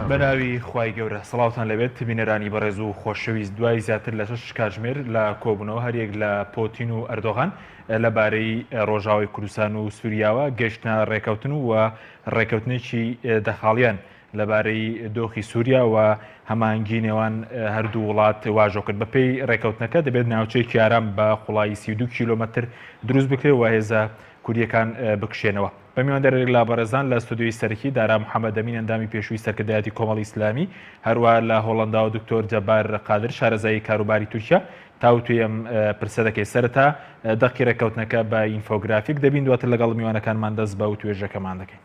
بەناوی خوای گەورە سڵاوتان لێبێت بینەرانی بەڕێز و خۆشەویست دوای زیاتر لە شەش کاتژمێر لە کۆبوونەوە هەریەک لە پۆتین و ئەردۆغان لەبارەی ڕۆژاوای کوردستان و سوریاوە گەشتنە ڕێکەوتن و ڕێکەوتنێکی دەخاڵیان لەبارەی دۆخی سووریا و هەماهەنگی نێوان هەردوو وڵات واژۆ کرد. بەپێی ڕێککەوتنەکە دەبێت ناوچەیەکی ئارام بە قوڵایی 32 کیلۆمەتر دروست بکرێت و هێزە کوردییەکان بکشێنەوە. بە میواندارێک لە بەڕێزان لە ستۆدیۆی سەرەکی دارا محەمەد ئەمین ئەندامی پێشووی سەرکردایەتی کۆمەڵی ئیسلامی، هەروەها لە هۆڵەنداوە دکتۆر جەبار قادر شارەزای کاروباری تورکیا تاوتوێی ئەم پرسە دەکەین. سەرەتا دەقی ڕێککەوتنەکە بە ئینفۆگرافیک دەبین، دواتر لەگەڵ میوانەکانمان دەست بە وتوێژەکەمان دەکەین.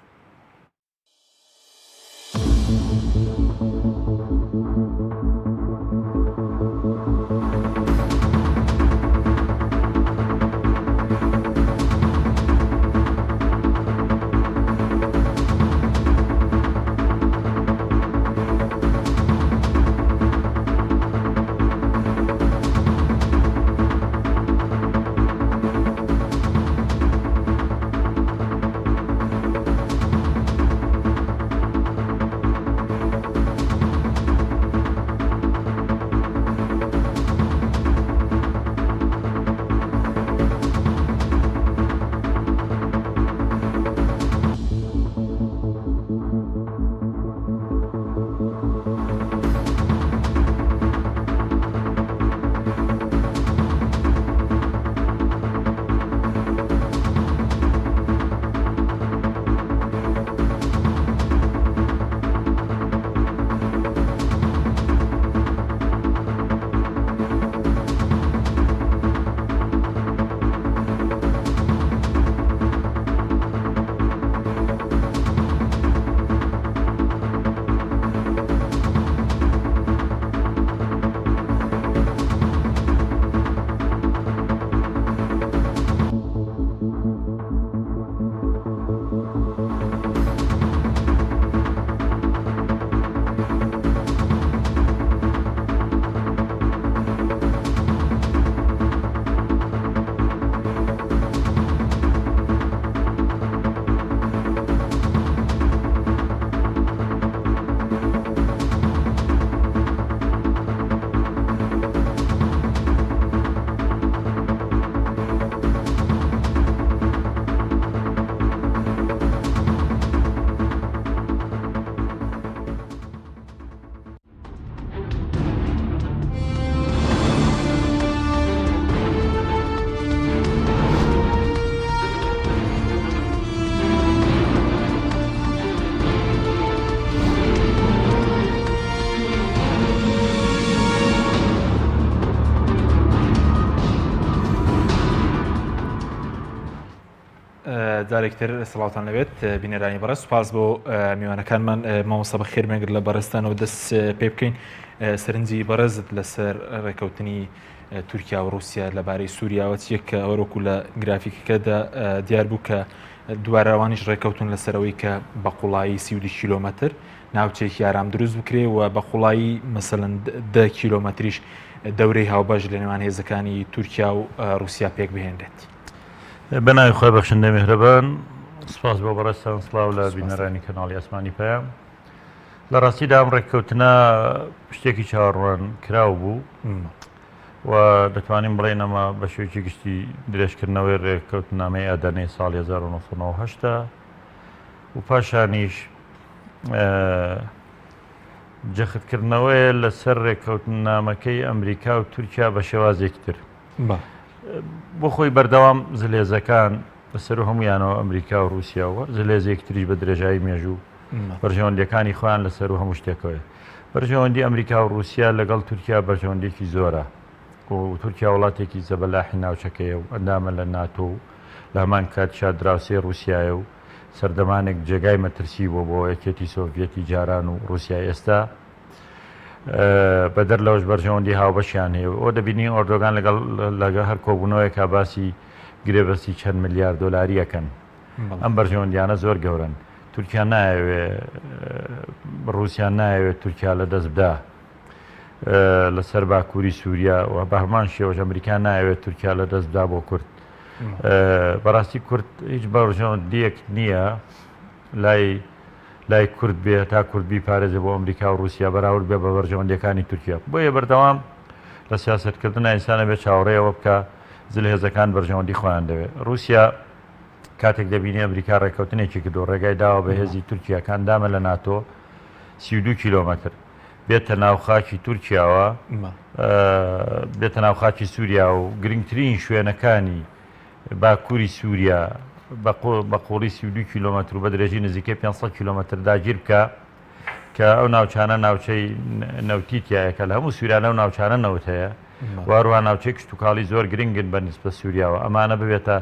جارێکتر سڵاوتان لەبێت بینەرانی بەڕێز سوپاس بۆ میوانەکانمان مامۆستا بەخێر مێگر لە بەڕێزتانەوە دەست پێ بکەین سەرنجی بەڕێزت لەسەر ڕێکەوتنی تورکیا و رووسیا لەبارەی سووریاوە چیە کە ئەوەکو لە گرافیکەکەدا دیار بوو کە دووارەوانیش ڕێکەوتون لەسەرەوەی کە بە قوڵایی 32 کیلۆمەتر ناوچەیەکی ئارام دروست بکرێ و بە قوڵایی مەسەلەن دە کیلۆمەتریش دەورەی هاوبەش لە نێوان هێزەکانی تورکیا و رووسیا پێک بهێنرێت. بە ناوی خوای بەخشندەی میهرەبان سپاس بۆ بەڕێزتان سڵاو لە بینەرانی کەناڵی ئاسمانی پەیام لە ڕاستیدا ئەم ڕێککەوتنە شتێکی چاوەڕوان کراو بوو و دەتوانین بڵێین ئەمە بە شێوەیەکی گشتی درێژکردنەوەی ڕێککەوتنامەی ئەدەنەی ساڵی 1998 و پاشانیش جەختکردنەوەیە لەسەر ڕێککەوتنامەکەی ئەمریکا و تورکیا بە شێوازێکی تر. بۆ خۆی بەردەوام زلێزەکان بە سەرو هەمویانەوە ئەمریکا و رووسیا و زلێزێکی تریش بە درێژایی مێژوو بەرژەوەندیەکانی خۆیان لە سەرو هەموو شتێکەوەی بەرژەوەندی ئەمریکا و رووسیا لەگەڵ تورکیا بەرژەوەندێکی زۆرە و تورکیا وڵاتێکی زەبەلاحی ناوچەکەیە و ئەندامە لە ناتۆ و لە هەمان کاتیشا دراوسێی ڕووسیایە و سەردەمانێک جێگای مەترسی بووە بۆ یەکێتی سۆڤیەتی جاران و ڕووسیای ئێستا. بەدەر لەوەش بەرژەوەندی هاوبەشیان هەیە و دەبینین ئۆردۆگان لەگەڵ لەگەڵ هەر کۆبوونەوەیەکا باسی گرێبەستی چەند ملیار دۆلاری ئەکەن. ئەم بەرژەوەندیانە زۆر گەورەن. تورکیا نایەوێ ڕووسیا نایەوێت تورکیا لەدەست بدا. لەسەر باکووری سووریا و بە هەمان شێوەش ئەمریکا نایەوێت تورکیا لە دەست بدا بۆ کورد بەڕاستی کورد هیچ بەرژەوەندیەک نییە لای لای کورد بێ تا کورد بیپارێزێ بۆ ئەمریکا و ڕووسیا بەراورد بێ بە بەرژەوەندیەکانی تورکیا. بۆیە بەردەوام لە سیاسەتکردنا ئینسان ئەبێ چاوەڕێی ئەوە بکا زلهێزەکان بەرژەوەندی خۆیان دەوێ. ڕووسیا کاتێک دەبینێ ئەمریکا ڕێککەوتنێکی کردووە ڕێگای داوە بە هێزی تورکیا کە ئەندامە لە ناتۆ 32 کیلۆمەتر بێتە ناو خاکی تورکیاوە بێتە ناو خاکی سووریا و گرنگترین شوێنەکانی باکووری سووریا بە قووڵی 32 کیلۆمەتر و بە درێژی نزیکەی 500 کیلۆمەتر داگیر بکە کە ئەو ناوچانە ناوچەی نەوتی تایە کە لە هەموو سووریا لەو ناوچانە نەوت هەیە واروها ناوچەی کشتتوکاڵی زۆر گرنگن بە نیسبە سووریاوە ئەمانە ببێتە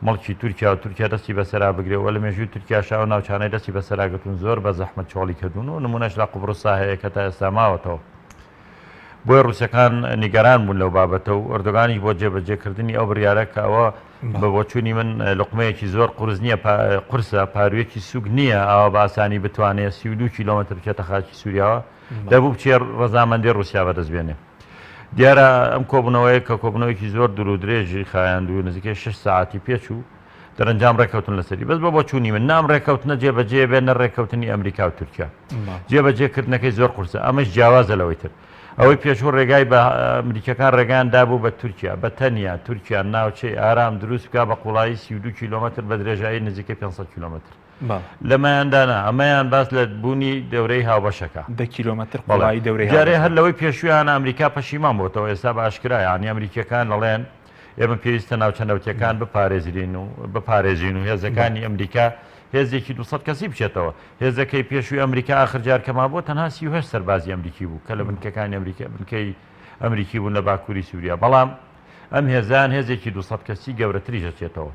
مڵکی تورکیا و تورکیا دەستی بەسەرا بگرێ و لە مێژووی تورکیاشا ئەو ناوچانەی دەستی بەسەرا گرتوون زۆر بە زەحمەت چۆڵی کردوون و نموونەش لە قوبڕسا هەیە کە تا ئێستا ماوەتەوە. بۆیە ڕووسەکان نیگەران بوون لەو بابەتە و ئەردۆگانیش بۆ جێبەجێکردنی ئەو بڕیارە کە ئەوە بە بۆچوونی من لوقمەیەکی زۆر قورس نییە قورسە پاروویەکی سووک نییە ئاوا بە ئاسانی بتوانێ 32 کیلۆمەتر بچێتە خاکی سووریاوە دەبوو بچێ ڕەزامەندی ڕووسیا بەدەست بێنێ. دیارە ئەم کۆبوونەوەیە کە کۆبوونەوەیەکی زۆر دوور و درێژی خایاند و نزیکەی شەش سەعاتی پێچوو، دەرەنجام ڕێککەوتن لەسەری. بەس بە بۆچوونی من نە ئەم ڕێککەوتنە جێبەجێ بێت نە ڕێککەوتنی ئەمریکا و تورکیا. جێبەجێکردنەکەی زۆر قورسە. ئەمەش جیاوازە لەوەی تر. ئەوەی پێشوو ڕێگای بە ئەمریکیەکان ڕێگایان دابوو بە تورکیا، بە تەنیا تورکیا ناوچەی ئارام دروست بکا بە قوڵایی 32 کیلۆمەتر بە درێژایی نزیکەی 500 کیلۆمەتر. لەمەیاندا نا، ئەمەیان باس لە بوونی دەورەی هاوبەشەکە. دە کیلۆمەتر قوڵایی دەورەی هاوبەش. جارێ هەر لەوەی پێشوویان ئەمریکا پەشیمان بۆتەوە، ئێستا بە ئاشکرا یانی ئەمریکییەکان دەڵێن ئێمە پێویستە ناوچە نەوتییەکان بپارێزرین و بپارێزین و هێزەکانی ئەمریکا هێزێکی 200 کەسی بچێتەوە. هێزەکەی پێشووی ئەمریکا ئاخر جار کە مابووە تەنها 38 سەربازی ئەمریکی بوو کە لە بنکەکانی ئەمریکا بنکەی ئەمریکی بوون لە باکووری سووریا، بەڵام ئەم هێزان هێزێکی 200 کەسی گەورەتریش ئەچێتەوە.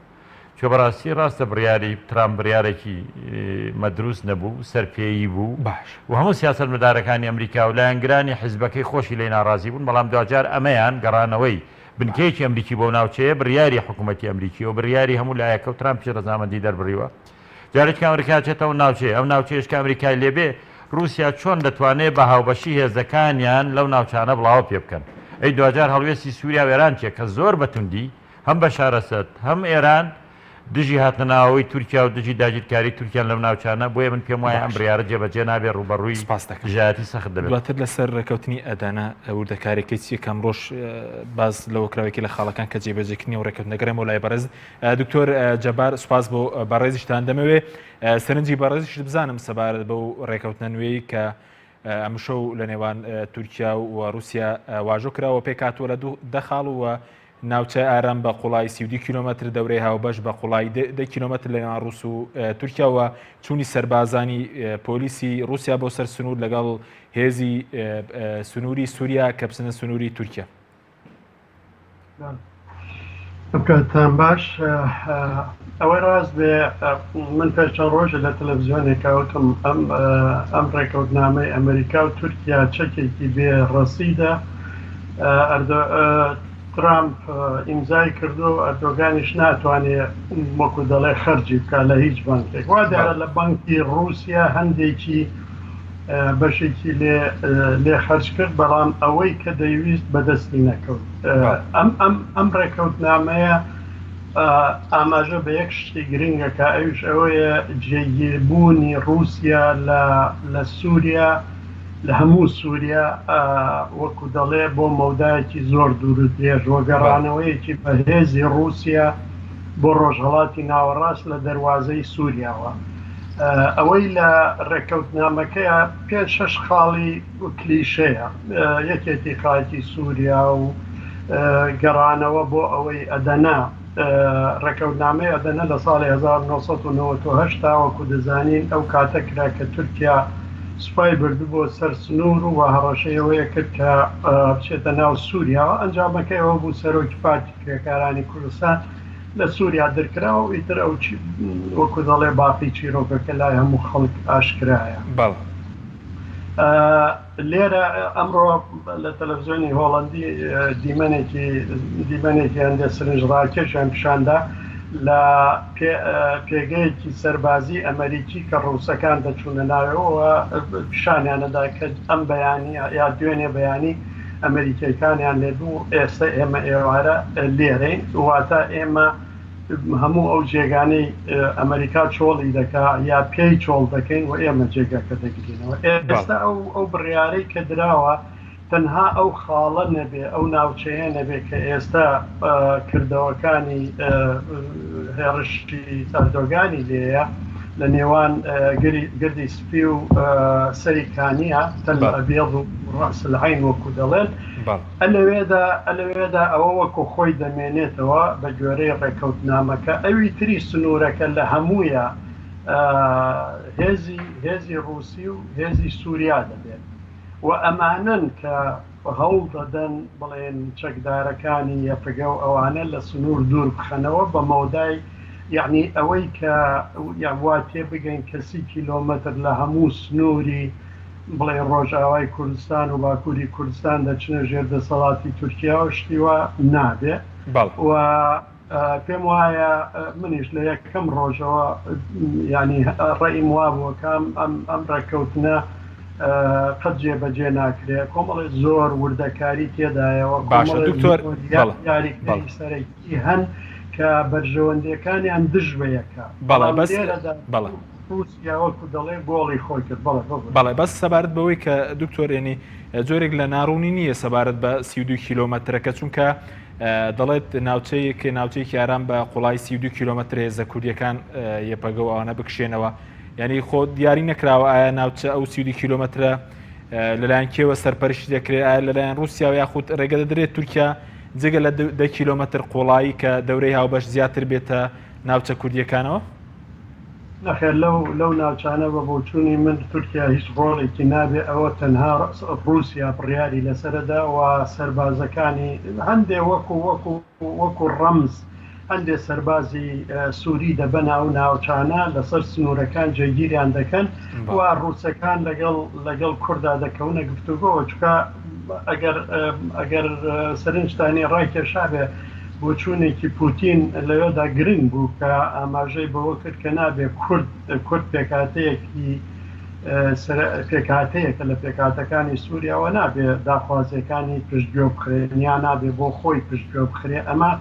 چونکە بەڕاستی ڕاستە بڕیاری ترامپ بڕیارێکی مەدروس نەبوو، سەرپێیی بوو باش. و هەموو سیاسەتمەدارەکانی ئەمریکا و لایەنگرانی حیزبەکەی خۆشی لێی ناڕازی بوون، بەڵام دواجار ئەمەیان گەڕانەوەی بنکەیەکی ئەمریکی بەو ناوچەیە بڕیاری حکوومەتی ئەمریکییە و بڕیاری هەموو لایەکە و ترامپیش ڕەزامەندی دەربڕیوە جارێکی کە ئەمریکا ئەچێتە ئەو ناوچەیە، ئەو ناوچەیەش کە ئەمریکای لێ بێ ڕووسیا چۆن دەتوانێ بە هاوبەشی هێزەکانیان لەو ناوچانە بڵاوە پێ بکەن؟ ئەی دواجار هەڵوێستی سووریا و ئێران چییە کە زۆر بە توندی هەم بەشار ئەسەد هەم ئێران دژی هاتنە ناوەوەی تورکیا و دژی داگیرکاری تورکیان لەو ناوچانە، بۆیە من پێم وایە ئەم باش. بڕیارە جێبەجێ نابێ ڕووبەڕووی سپاست دەکەم. دژایەتی سەخت دەبێتەوە. دواتر لەسەر ڕێکەوتنی ئەدەنە وردەکاریەکەی چیە کە ئەمڕۆش باس لەوە کراوە یەکێ لە خاڵەکان کە جێبەجێکردنی ئەو ڕێکەوتنە گەڕێمەوە لای بەڕێز دکتۆر جەبار سپاس بۆ بەڕێزیشتان دەمەوێ سەرنجی بەڕێزیشت بزانم سەبارەت بەو ڕێکەوتنە نوێی کە ئەمشەو لە نێوان تورکیا و ڕوسیا واژۆ کراوە پێکهاتووە لە دە خاڵ و ناوچەی ئارام بە قوڵایی 32 کیلۆمەتر دەورەی هاوبەش بە قوڵایی دە کیلۆمەتر لە نێوان ڕوس و تورکیا و چوونی سەربازانی پۆلیسی ڕوسیا بۆ سەر سنوور لەگەڵ هێزی سنووری سووریا کە بچنە سنووری تورکیا. کاتتان باش ئەوەی ڕاست بێ من پێش چەند ڕۆژە لە تەلەڤزیۆنێکا وتم ئەم ئەم ڕێکەوتنامەی ئەمریکا و تورکیا چەکێکی بێ ڕەسیدە ئەردۆ ترامپ ئیمزای کردو و ئەردۆگانیش ناتوانێ وەکو دەڵێ خەرجی بکە لە هیچ بانکێک وا دیارە لە بانکی ڕووسیا هەندێکی بەشێکی لێ لێ خەرج کرد بەڵام ئەوەی کە دەیویست بەدەستی نەکەوت ئەم ئەم ئەم ڕێکەوتنامەیە ئاماژە بە یەک شتی گرنگە کە ئەویش ئەوەیە جێگیربوونی ڕووسیا لە لە سووریا لە هەموو سووریا وەکو دەڵێ بۆ مەودایەکی زۆر دوور و درێژ وە گەڕانەوەیەکی بەهێزی ڕووسیا بۆ ڕۆژهەڵاتی ناوەڕاست لە دەروازەی سووریاوە. ئەوەی لە ڕێککەوتنامەکەیە پێنج شەش خاڵی کلیشەیە، یەکێتی خاکی سووریا و گەڕانەوە بۆ ئەوەی ئەدەنە، ڕێککەوتنامەی ئەدەنە لە ساڵی 1998 تاوەکو دەزانین ئەو کاتە کرا کە تورکیا سوپای بردبووە سەر سنوور و هەڕەشەی ئەوەیە کرد کە بچێتە ناو سووریاوە، ئەنجامەکەی ئەوە بوو سەرۆکی پارتی کرێکارانی کوردستان لە سووریا درکرا و ئیتر ئەو وەکو دەڵێ باقی چیرۆکەکە لای هەموو خەڵک ئاشکرایە. بەڵێ. لێرە ئەمڕۆ لە تەلەفزیۆنی هۆڵەندی دیمەنێکی دیمەنێکی هەندێک سرنجڕاکێشیان پیشاندا لە پێگەیەکی سەربازی ئەمریکی کە ڕووسەکان دەچوونە ناوەوە پیشانیانەدا کە ئەم بەیانی یا دوێنێ بەیانی ئەمریکیەکانیان لێ بوو ئێستا ئێمە ئێوارە لێرەین واتە ئێمە. هەموو ئەو جێگانەی ئەمریکا چۆڵی دەکا یا پێی چۆڵ دەکەین و ئێمە جێگاکە دەگرینەوە. ئێستا ئەو ئەو بڕیارەی کە دراوە تەنها ئەو خاڵە نەبێ، ئەو ناوچەیە نەبێ کە ئێستا کردەوەکانی هێڕشی ئەردۆگانی لێیە لە نێوان گردی سپی و سەری کانیە، تەل ئەبیەض و ڕەئس العین وەکو دەڵێن، ئەلەوێدا ئەلەوێدا ئەوە وەکو خۆی دەمێنێتەوە بە گوێرەی ڕێکەوتنامەکە، ئەوی تری سنوورەکە لە هەموویا هێزی هێزی ڕووسی و هێزی سووریا دەبێت. و ئەمانەن کە هەوڵ دەدەن بڵێن چەکدارەکانی یەپگە و ئەوانە لە سنوور دوور بخەنەوە بە مەودای یەعنی ئەوەی کە وا تێبگەین کە سی کیلۆمەتر لە هەموو سنووری بڵێن ڕۆژئاوای کوردستان و باکووری کوردستان دەچنە ژێر دەسەڵاتی تورکیاوە شتی وا نابێ و پێم وایە منیش لە یەکەم ڕۆژەوە یانی ڕەئیم وابووە کە ئەم ئەم ڕێککەوتنە قەت جێبەجێ ناکرێ کۆمەڵێ زۆر وردەکاری تێدایەوە باشە کۆمەڵێ دکتۆر زۆر بەڵێ بەڵێ یاریکەری سەرەکی هەن کە بەرژەوەندیەکانیان دژ بە یەکە بەڵێ بەڵام بەس لێرەدا بەڵێ ڕووسیا وەکو دەڵێ گۆڵی خۆی کرد بەڵێ ببورە. بەڵێ بەس سەبارەت بەوەی کە دکتۆر ێنی جۆرێک لە ناڕوونی نییە سەبارەت بە 32 کیلۆمەترەکە چونکە دەڵێت ناوچەیەک ناوچەیەکی ئارام بە قوڵایی 32 کیلۆمەتر هێزە کوردیەکان یەپەگە و ئەوانە بکشێنەوە یعنی خۆ دیاری نەکراوە ئایا ناوچە ئەو 32 کیلۆمەترە لەلایەن کێوە سەرپەرشتی دەکرێت ئایا لەلایەن رووسیا و یاخود ڕێگە دەدرێت تورکیا جگە لە دە کیلۆمەتر قوڵایی کە دەورەی هاوبەش زیاتر بێتە ناوچە کوردیەکانەوە؟ نەخێر لەو لەو ناوچانە بە بۆچوونی من تورکیا هیچ ڕۆڵێکی نابێ ئەوە تەنها ڕووسیا بڕیاری لەسەرەدا و سەربازەکانی هەندێ وەکو وەکو وەکو ڕەمز هەندێ سەربازی سووری دەبەنە ئەو ناوچانە لەسەر سنوورەکان جێگیریان دەکەن و ڕووسەکان لەگەڵ لەگەڵ کوردا دەکەونە گفتوگۆوە چونکە ئەگەر ئەگەر سەرنجتانی ڕایکێشابێ بۆچوونێکی پوتین لەوێدا گرنگ بوو کە ئاماژەی بەوە کرد کە نابێ کورد کورد پێکهاتەیەکی پێکهاتەیەکە لە پێکهاتەکانی سووریا و نابێ داخوازیەکانی پشتگوێ بخرێن یا نابێ بۆ خۆی پشتگوێ بخرێ ئەمە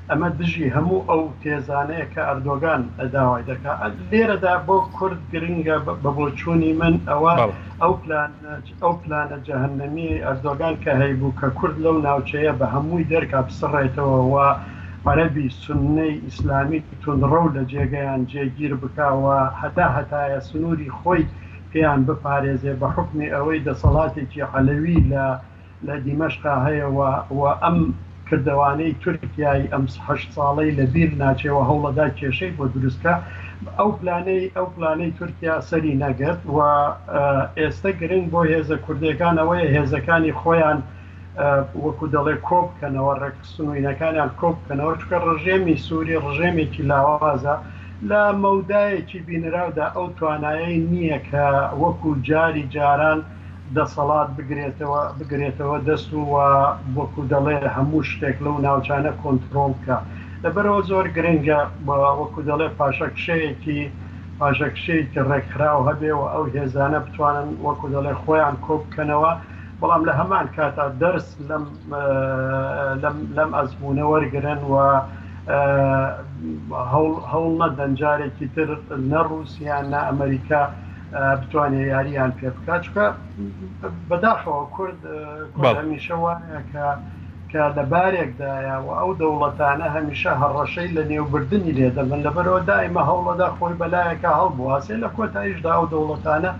ئەمە دژی هەموو ئەو تێزانەیە کە ئەردۆگان داوای دەکا لێرەدا بۆ کورد گرنگە بە بۆچوونی من ئەوە ئەو پلان ئەو پلانە جەهەنەمیەی ئەردۆگان کە هەیبوو کە کورد لەو ناوچەیە بە هەمووی دەرکا بسڕێتەوە و عەرەبی سوننەی ئیسلامی توندڕەو لە جێگەیان جێگیر بکا و هەتا هەتایە سنووری خۆی پێیان بپارێزێ بە حوکمی ئەوەی دەسەڵاتێکی عەلەوی لە لە دیمەشقا هەیە و و ئەم کردەوانەی تورکیای ئەم هەشت ساڵەی لە بیر ناچێ و هەوڵەدا کێشەی بۆ دروست کا ئەو پلانەی ئەو پلانەی تورکیا سەری نەگرت و ئێستە گرنگ بۆ هێزە کوردیەکان ئەوەیە هێزەکانی خۆیان وەکو دەڵێ کۆ بکەنەوە ڕێکخستنوینەکانیان کۆ بکەنەوە چونکە ڕژێمی سووری ڕژێمێکی لاوازە لە مەودایەکی بینراودا ئەو توانایەی نییە کە وەکو جاری جاران دەسەڵات بگرێتەوە بگرێتەوە دەست و وەکو دەڵێ هەموو شتێک لەو ناوچانە کۆنترۆڵ بکا لەبەرئەوە زۆر گرنگە وەکو دەڵێ پاشەکشەیەکی پاشەکشەیەکی ڕێکخراو هەبێ و ئەو هێزانە بتوانن وەکو دەڵێ خۆیان کۆ بکەنەوە بەڵام لە هەمان کاتا دەرس لەم لەم لەم ئەزموونە وەرگرن و هەوڵ هەوڵ نەدەن جارێکی تر نە ڕووسیا نە ئەمریکا بتوانێت یارییان پێ بکات چونکە بەداخەوە کورد کورد هەمیشە وایە کە کە لە بارێکدایە و ئەو دەوڵەتانە هەمیشە هەڕەشەی لە نێوبردنی لێ دەبن لەبەرەوە دائیمە هەوڵەدا خۆی بەلایەکە هەڵبواسێ لە کۆتاییشدا ئەو دەوڵەتانە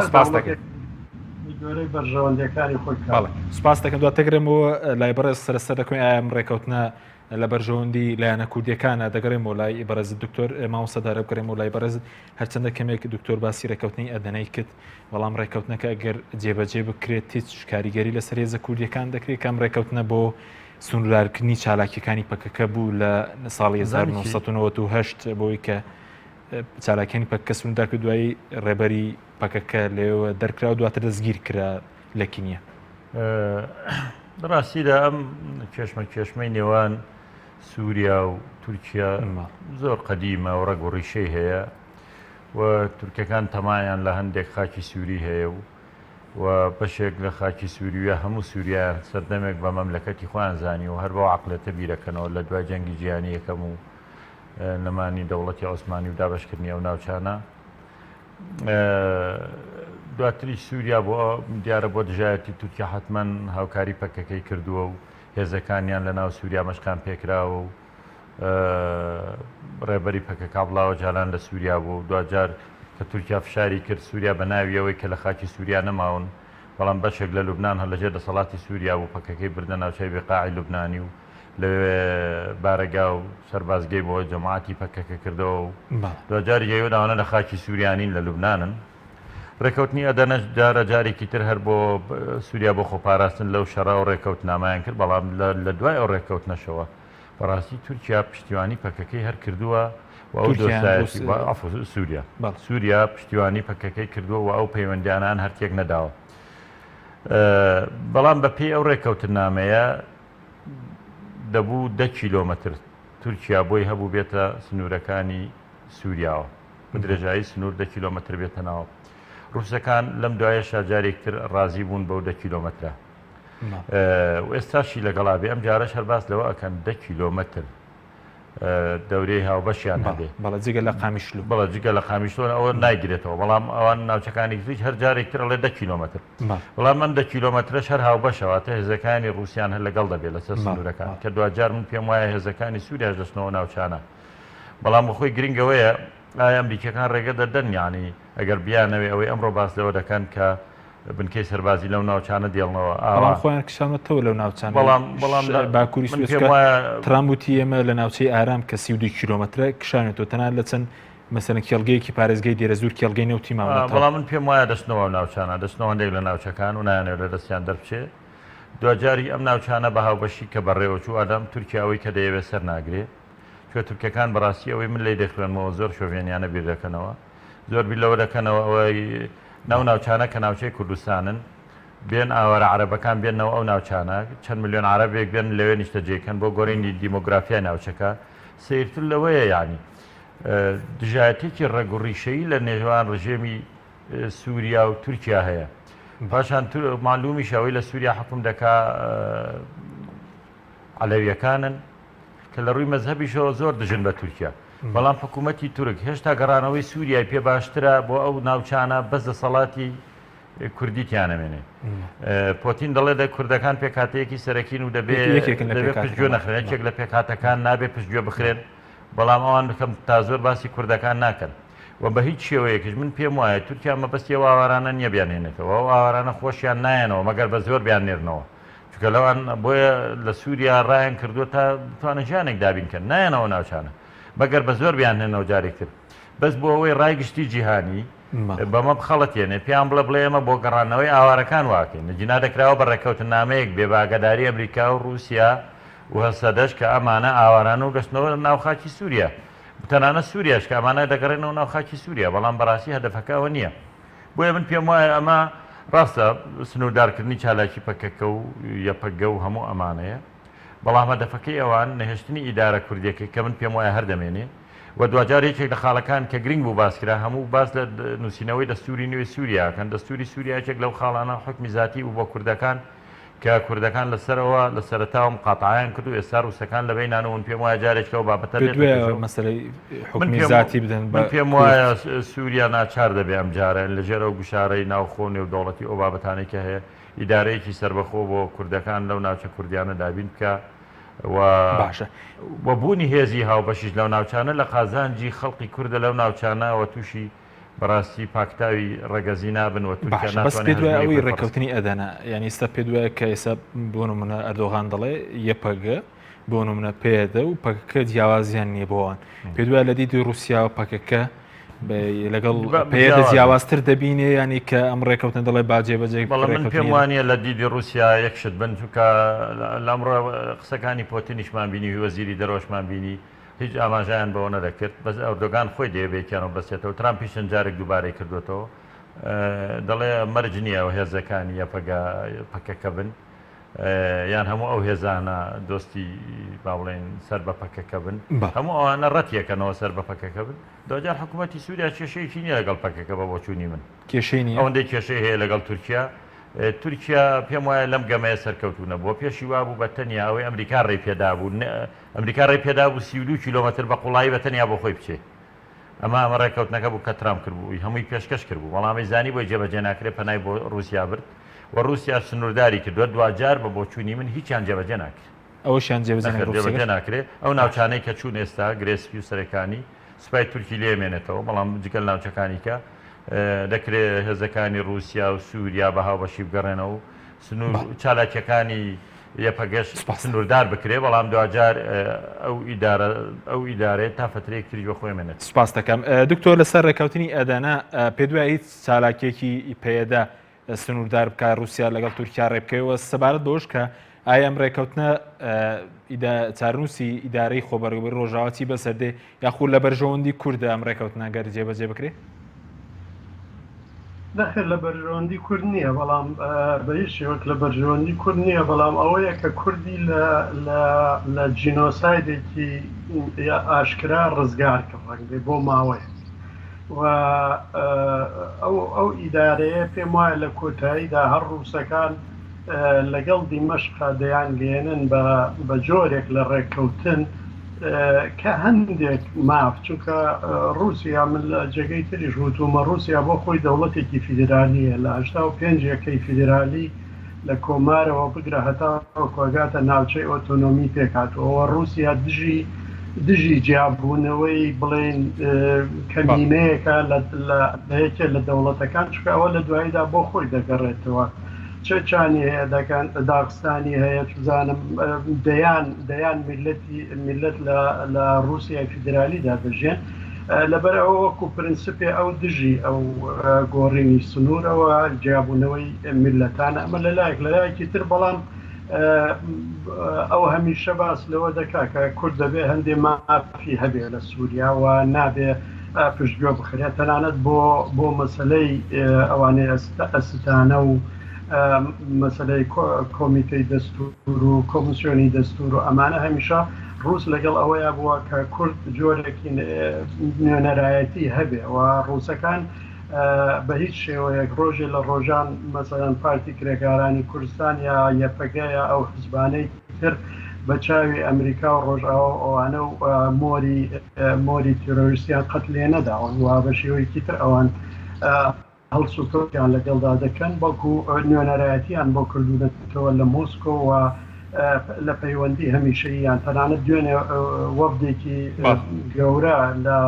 سپاس دەکەم گوێرەی بەرژەوەندیەکانی خۆی بەڵێ سپاس دەکەم دواتر دەگەڕێمەوە لای بەڕێز سەرەسەر دەکەین ئایا ئەم ڕێکەوتنە لە بەرژەوەندی لایەنە کوردیەکانە دەگەڕێمەوە لای بەڕێزت دکتۆر مامۆستا دارە بگەڕێمەوە لای بەڕێزت هەرچەندە کەمێک دکتۆر باسی ڕێکەوتنی ئەدەنەی کرد بەڵام ڕێکەوتنەکە ئەگەر جێبەجێ بکرێت هیچ کاریگەری لەسەر هێزە کوردیەکان دەکرێت کەم ڕێکەوتنە بۆ سنووردارکردنی چالاکیەکانی پەکەکە بوو لە ساڵی 1998 بۆی کە چالاکیانی پەکەکە سنووردار کرد دوایی ڕێبەری پەکەکە لەوێوە دەرکرا و دواتر دەستگیر کرا لە کینیا. لە ڕاستیدا ئەم کێشمە کێشمەی نێوان سووریا و تورکیا زۆر قەدیمە و ڕەگ و ڕیشەی هەیە و تورکەکان تەمایان لە هەندێک خاکی سووری هەیە و و بەشێک لە خاکی سووریە هەموو سووریایان سەردەمێک بە مەملەکەتی خۆیان زانی و هەر بەو عقلێتە بیرەکەنەوە لە دوای جەنگی جیهانی یەکەم و. نەمانی دەوڵەتی عوسمانی و دابەشکردنی ئەو ناوچانە. دواتریش سووریا بۆ دیارە بۆ دژایەتی تورکیا حەتمەن هاوکاری پەکەکەی کردووە و هێزەکانیان لە ناو سووریا مەشقیان پێکراوە و ڕێبەری پەکەکە عەبدوڵا ئۆجالان لە سووریا بوو و دواجار کە تورکیا فشاری کرد سووریا بە ناوی ئەوەی کە لە خاکی سووریا نەماون بەڵام بەشێک لە لوبنان هەر لەژێر دەسەڵاتی سووریا بوو پەکەکەی بردە ناوچەی بیقاعی لوبنانی و لەوێ بارەگا و سەربازگەی بۆ جەماعەتی پەکەکە کردەوە و دواجاریش ئەیوت ئەوانە لە خاکی سووریا نین لە لوبنانن. ڕێکەوتنی ئەدەنەش جارە جارێکی تر هەر بۆ سووریا بۆ خۆپاراستن لەو شەڕە و ڕێکەوتنامەیان کرد بەڵام لە دوای ئەو ڕێکەوتنەشەوە بەڕاستی تورکیا پشتیوانی پەکەکەی هەر کردووە و ئەو دۆستایەتی سووریا سووریا پشتیوانی پەکەکەی کردووە و ئەو پەیوەندیانان هەر تێک نەداوە. بەڵام بە پێی ئەو ڕێکەوتنامەیە دەبوو دە کیلۆمەتر تورکیا بۆی هەبوو بێتە سنوورەکانی سووریاوە بە درێژایی سنوور دە کیلۆمەتر بێتە ناوە. ڕووسەکان لەم دوایەشا جارێکتر ڕازی بوون بەو دە کیلۆمەترە و ئێستاشی لەگەڵا بێ ئەم جارەش هەر باس لەوە ئەکەن دە کیلۆمەتر دەورەی هاوبەشیان هەبێ. بەڵێ جگە لە قامیشلو. بەڵێ جگە لە قامیشلۆ ئەوە نایگرێتەوە بەڵام ئەوان ناوچەکانی تریش هەر جارێک تر ئەڵێ دە کیلۆمەتر بەڵام ئەم دە کیلۆمەترەش هەر هاوبەشە واتە هێزەکانی ڕووسیان هەر لەگەڵ دەبێت لەسەر سنوورەکان کە دواجار من پێم وایە هێزەکانی سووریاش دەچنەوە ناوچانە بەڵام بەخۆی گرنگەوەیە ئایا ئەمریکیەکان ڕێگە دەدەن یانی ئەگەر بیانەوێ ئەوەی ئەمڕۆ باس لەوە دەکەن کە بنکەی سەربازی لەو ناوچانە دێڵنەوە ئاوا بەڵام خۆیان کشانەتەوە لەو ناوچانە بەڵام بەڵام لە باکووری من سوێس پێم کە وایە ترامپ وتی ئێمە لە ناوچەی ئارام کە 32 کیلۆمەترە کشانێتەوە تەنانەت لە چەند مەسەلەن کێڵگەیەکی پارێزگای دێرەزوور کێڵگەی نەوتی ماونەتەوە. بەڵام من پێم وایە دەچنەوە ئەو ناوچانە دەچنەوە هەندێک لە ناوچەکان و نایانەوێت لە دەستیان دەربچێ دواجاری ئەم ناوچانە بە هاوبەشی کە بەڕێوە چوو ئادەم تورکیا ئەوەی کە دەیەوێت سەر ناگرێ چونکە تورکەکان بەڕاستی ئەوەی من لێی دەخوێنمەوە زۆر شۆڤێنیانە بیر دەکەنەوە زۆر بیر لەوە دەکەنەوە ئەوەی ناو ناوچانە کە ناوچەی کوردستانن بێن ئاوارە عەرەبەکان بێنەوە ئەو ناوچانە چەند ملیۆن عەرەبێک بێن لەوێ نیشتەجێ کەن بۆ گۆرینی دیمۆگرافیای ناوچەکە سەیرتر لەوەیە یعنی دژایەتێکی ڕەگ و ڕیشەیی لە نێوان ڕژێمی سووریا و تورکیا هەیە پاشان معلومیش ئەوەی لە سووریا حکوم دەکا عەلەویەکانن کە لە ڕووی مەزهەبیشەوە زۆر دژن بە تورکیا، بەڵام حکوومەتی تورک هێشتا گەڕانەوەی سووریای پێ باشترە بۆ ئەو ناوچانە بەس دەسەڵاتی کوردی تیا نەمێنێ. پۆتین دەڵێ دە کوردەکان پێکهاتەیەکی سەرەکین و دەبێ دەبێ پشتگوێ نەخرێن، یەکێک لە پێکهاتەکان نابێ پشتگوێ بخرێن، بەڵام ئەوان کەم تا زۆر باسی کوردەکان ناکەن و بە هیچ شێوەیەکیش من پێم وایە تورکیا مەبەستی ئەو ئاوارانە نییە بیانهێنێتەوە، ئەو ئاوارانە خۆشیان نایەنەوە مەگەر بە زۆر بیاننێرنەوە. چونکە لەوان بۆیە لە سووریا ڕایان کردووە تا بتوانن ژیانێک دابین کەن نایەنەوە ناوچانە مەگەر بە زۆر بیانهێنەوە جارێک تر بەس بۆ ئەوەی ڕای گشتی جیهانی بەمە بخەڵەتێنێ پێیان بڵێ بڵێ ئێمە بۆ گەڕانەوەی ئاوارەکان واکەین جینا دەکراوە بە ڕێککەوتنامەیەک بێ بە ئاگاداری ئەمریکا و ڕووسیا و هەسەدەش کە ئەمانە ئاواران و دەچنەوە ناو خاکی سووریا تەنانەت سووریاش کە ئەمانە دەگەڕێنەوە ناو خاکی سووریا بەڵام بەڕاستی هەدەفەکە ئەوە نییە. بۆیە من پێم وایە ئەمە ڕاستە سنووردارکردنی چالاکی پەکەکە و یەپەگە و هەموو ئەمانەیە، بەڵام هەدەفەکەی ئەوان نەهێشتنی ئیدارە کوردیەکەی کە من پێم وایە هەر دەمێنێ و دواجار یەکێک لە خاڵەکان کە گرنگ بوو باس کرا هەموو باس لە نووسینەوەی دەستووری نوێی سووریا کەن دەستووری سووریا یەکێک لەو خاڵانە حوکمی زاتی بوو بۆ کوردەکان کە کوردەکان لە سەرەوە لە سەرەتاوە مقاتعەیان کرد و ئێستا ڕووسەکان لە بەینان و من پێم وایە جارێک ئەو بابەتە پێت دێتە وایە پێشەوە. مەسەلەی من حوکمی پێم زاتی بدەن من بە پێم کورد؟ وایە سووریا ناچار دەبێ ئەم جارە لە ژێر ئەو گوشارەی ناوخۆ و نێودەوڵەتی ئەو بابەتانەی کە هەیە ئیدارەیەکی سەربەخۆ بۆ کوردەکان لەو ناوچە کوردیانە دابین بکا و باشە. و بوونی هێزی هاوبەشیش لەو ناوچانە لە قازانجی خەڵقی کوردە لەو ناوچانە و تووشی بەڕاستی پاکتاوی ڕەگەزی نابن و تورکیا باشە بەس ناتوانێت پێت وایە هەژموونی ئەوەی خۆی فەرز ڕێککەوتنی ئەدەنە یانی ئێستا پێت وایە کە ئێستا بۆ نمونە ئەردۆغان دەڵێ یەپەگە بۆ نمونە پەیەدە و پەکەکە جیاوازیان نییە بۆ ئەوان پێت وایە لە دیدی ڕووسیاوە پەکەکە لەگەڵ پەیەدە جیاوازتر دەبینێ ینی کە ئەم ڕێککەوتن دەڵێ با جێبەجێ بەڵام من پێم وانە لە دیدی رووسیا یەک شت بن چونکە لەمڕۆ قسەکانی پۆتینیشمان بینی وەزیری دەرەوەشمان بینی هیچ ئاماژەیان بەوە نەدەکرد، بەس ئەردۆگان خۆی دەیەوێت بەیەکیانەوە ببەستێتەوە، ترامپیش چەند جارێک دووبارەی کردووەتەوە، دەڵێ مەرج نییە هێزەکانی یەپەگە پەکەکە بن، یان هەموو ئەو هێزانە دۆستی با بڵێین سەر بە پەکەکە بن، هەموو ئەوانە ڕەتیەکەنەوە سەر بە پەکەکە بن، دواجار حکوومەتی سووریا کێشەیەکی نییە لەگەڵ پەکەکە بە بۆچوونی من. کێشەی نییە؟ ئەوەندەی کێشەی هەیە لەگەڵ تورکیا. تورکیا پێم وایە لەم گەمەیە سەرکەوتوو نەبووە، پێشی وابوو بە تەنیا ئەوەی ئەمریکا ڕێی پێدابوو، ئەمریکا ڕێی پێدابوو 32 کیلۆمەتر بە قوڵایی بە تەنیا بۆ خۆی بچێ. ئەمە ئەمە ڕێککەوتنەکە بوو کە ترامپ کردبووی، هەمووی پێشکەش کردبوو، بەڵام ئەی زانی بۆی جێبەجێ ناکرێ پەنای بۆ ڕووسیا برد و ڕووسیاش سنوورداری کردووە، دواجار بە بۆچوونی من هیچیان جێبەجێ ناکرێ. ئەوەشیان جێبەجێ نەخێر ناکرێ جێبەجێ ڕووسیەکەش؟ ناکرێ، ئەو ناوچانەی کە چوون ئێستا، گرێ سپی و سەرێکانی، سوپای تورکی لێ ئەمێنێتەوە، بەڵام جگە لە ناوچەکانی کە، دەکرێ هێزەکانی ڕووسیا و سووریا بە هاوبەشی بگەڕێنەوە و سنوور بەڵێ. چالاکییەکانی یەپەگەش سوپاس. سنووردار بکرێ، بەڵام دواجار ئەو ئیدارە ئەو ئیدارەیە تا فەترەیەک تریش بە خۆی ئەمێنێتەوە. سوپاست دەکەم. دکتۆر لەسەر ڕێککەوتنی ئەدەنە پێت وایە هیچ چالاکییەکی پەیەدە سنووردار بکات رووسیا لەگەڵ تورکیا ڕێبکەوێ و سەبارەت بەوەش کە ئایا ئەم ڕێککەوتنە چارنووسی ئیدارەی خۆبەڕێوەبەری ڕۆژاوا چی بەسەر دێ یاخود لە بەرژەوەندی کوردە ئەم ڕێککەوتنە گەر جێبەجێ بکرێ؟ نەخێر لە بەرژەوەندی کورد نییە، بەڵام بە هیچ شێوەک لە بەرژەوەندی کورد نییە، بەڵام ئەوەیە کە کوردی لە جینۆسایدێکی ئاشکرا ڕزگار کرد ڕەنگبێ بۆ ماوەیەک. و ئەو ئەو ئیدارەیە پێم وایە لە کۆتاییدا هەر ڕووسەکان لەگەڵ دیمەشقا دەیانگەیەنن بە بە جۆرێک لە ڕێککەوتن کە هەندێک ماف چونکە ڕووسیا من لە جێگەی تریش وتومە ڕووسیا بۆ خۆی دەوڵەتێکی فیدرالیە لە 85 یەکەی فیدرالی لە کۆمارەوە بگرە هەتاوەکو ئەگاتە ناوچەی ئۆتۆنۆمی پێکهاتووە و ڕووسیا دژی دژی جیابوونەوەی بڵێین کەمینەیەکە لە یەکێ لە دەوڵەتەکان چونکە ئەوە لە دواییدا بۆ خۆی دەگەڕێتەوە چێچانی هەیە دەکەن داغستانی هەیە چزانم دەیان دەیان میلەتی میلەت لە لە ڕووسیای فیدرالیدا دەژێن لەبەر ئەوە وەکو پرنسپێ ئەو دژی ئەو گۆڕینی سنوورەوە جیابوونەوەی میللەتانە ئەمە لەلایەک لەلایەکی تر بەڵام ئەو هەمیشە باس لەوە دەکا کە کورد دەبێ هەندێ مافی هەبێ لە سووریا و نابێ پشتگوێ بخرێت تەنانەت بۆ بۆ مەسلەی ئەوانەی ئەستانە و مەسلەی کۆمیتەی دەستور و کۆمیسیۆنی دەستور و ئەمانە هەمیشە ڕووس لەگەڵ ئەوەیا بووە کە کورد جۆرێکی نوێنەرایەتی هەبێ و ڕووسەکان بە هیچ شێوەیەک ڕۆژێ لە ڕۆژان مەسەلەن پارتی کرێکارانی کوردستان یا یەپەگە یا ئەو حزبانەی تر بە چاوی ئەمریکا و ڕۆژئاوا و ئەوانە و مۆری مۆری تیرۆریستیان قەت لێ نەداون و بە شێوەیەکی تر ئەوان هەڵسوکەوتیان لەگەڵدا دەکەن، بەڵکو نوێنەرایەتیان بۆ کردوونەتەوە لە مۆسکۆ و لە پەیوەندی هەمیشەییان، تەنانەت دوێنێ وەفدێکی گەورە لە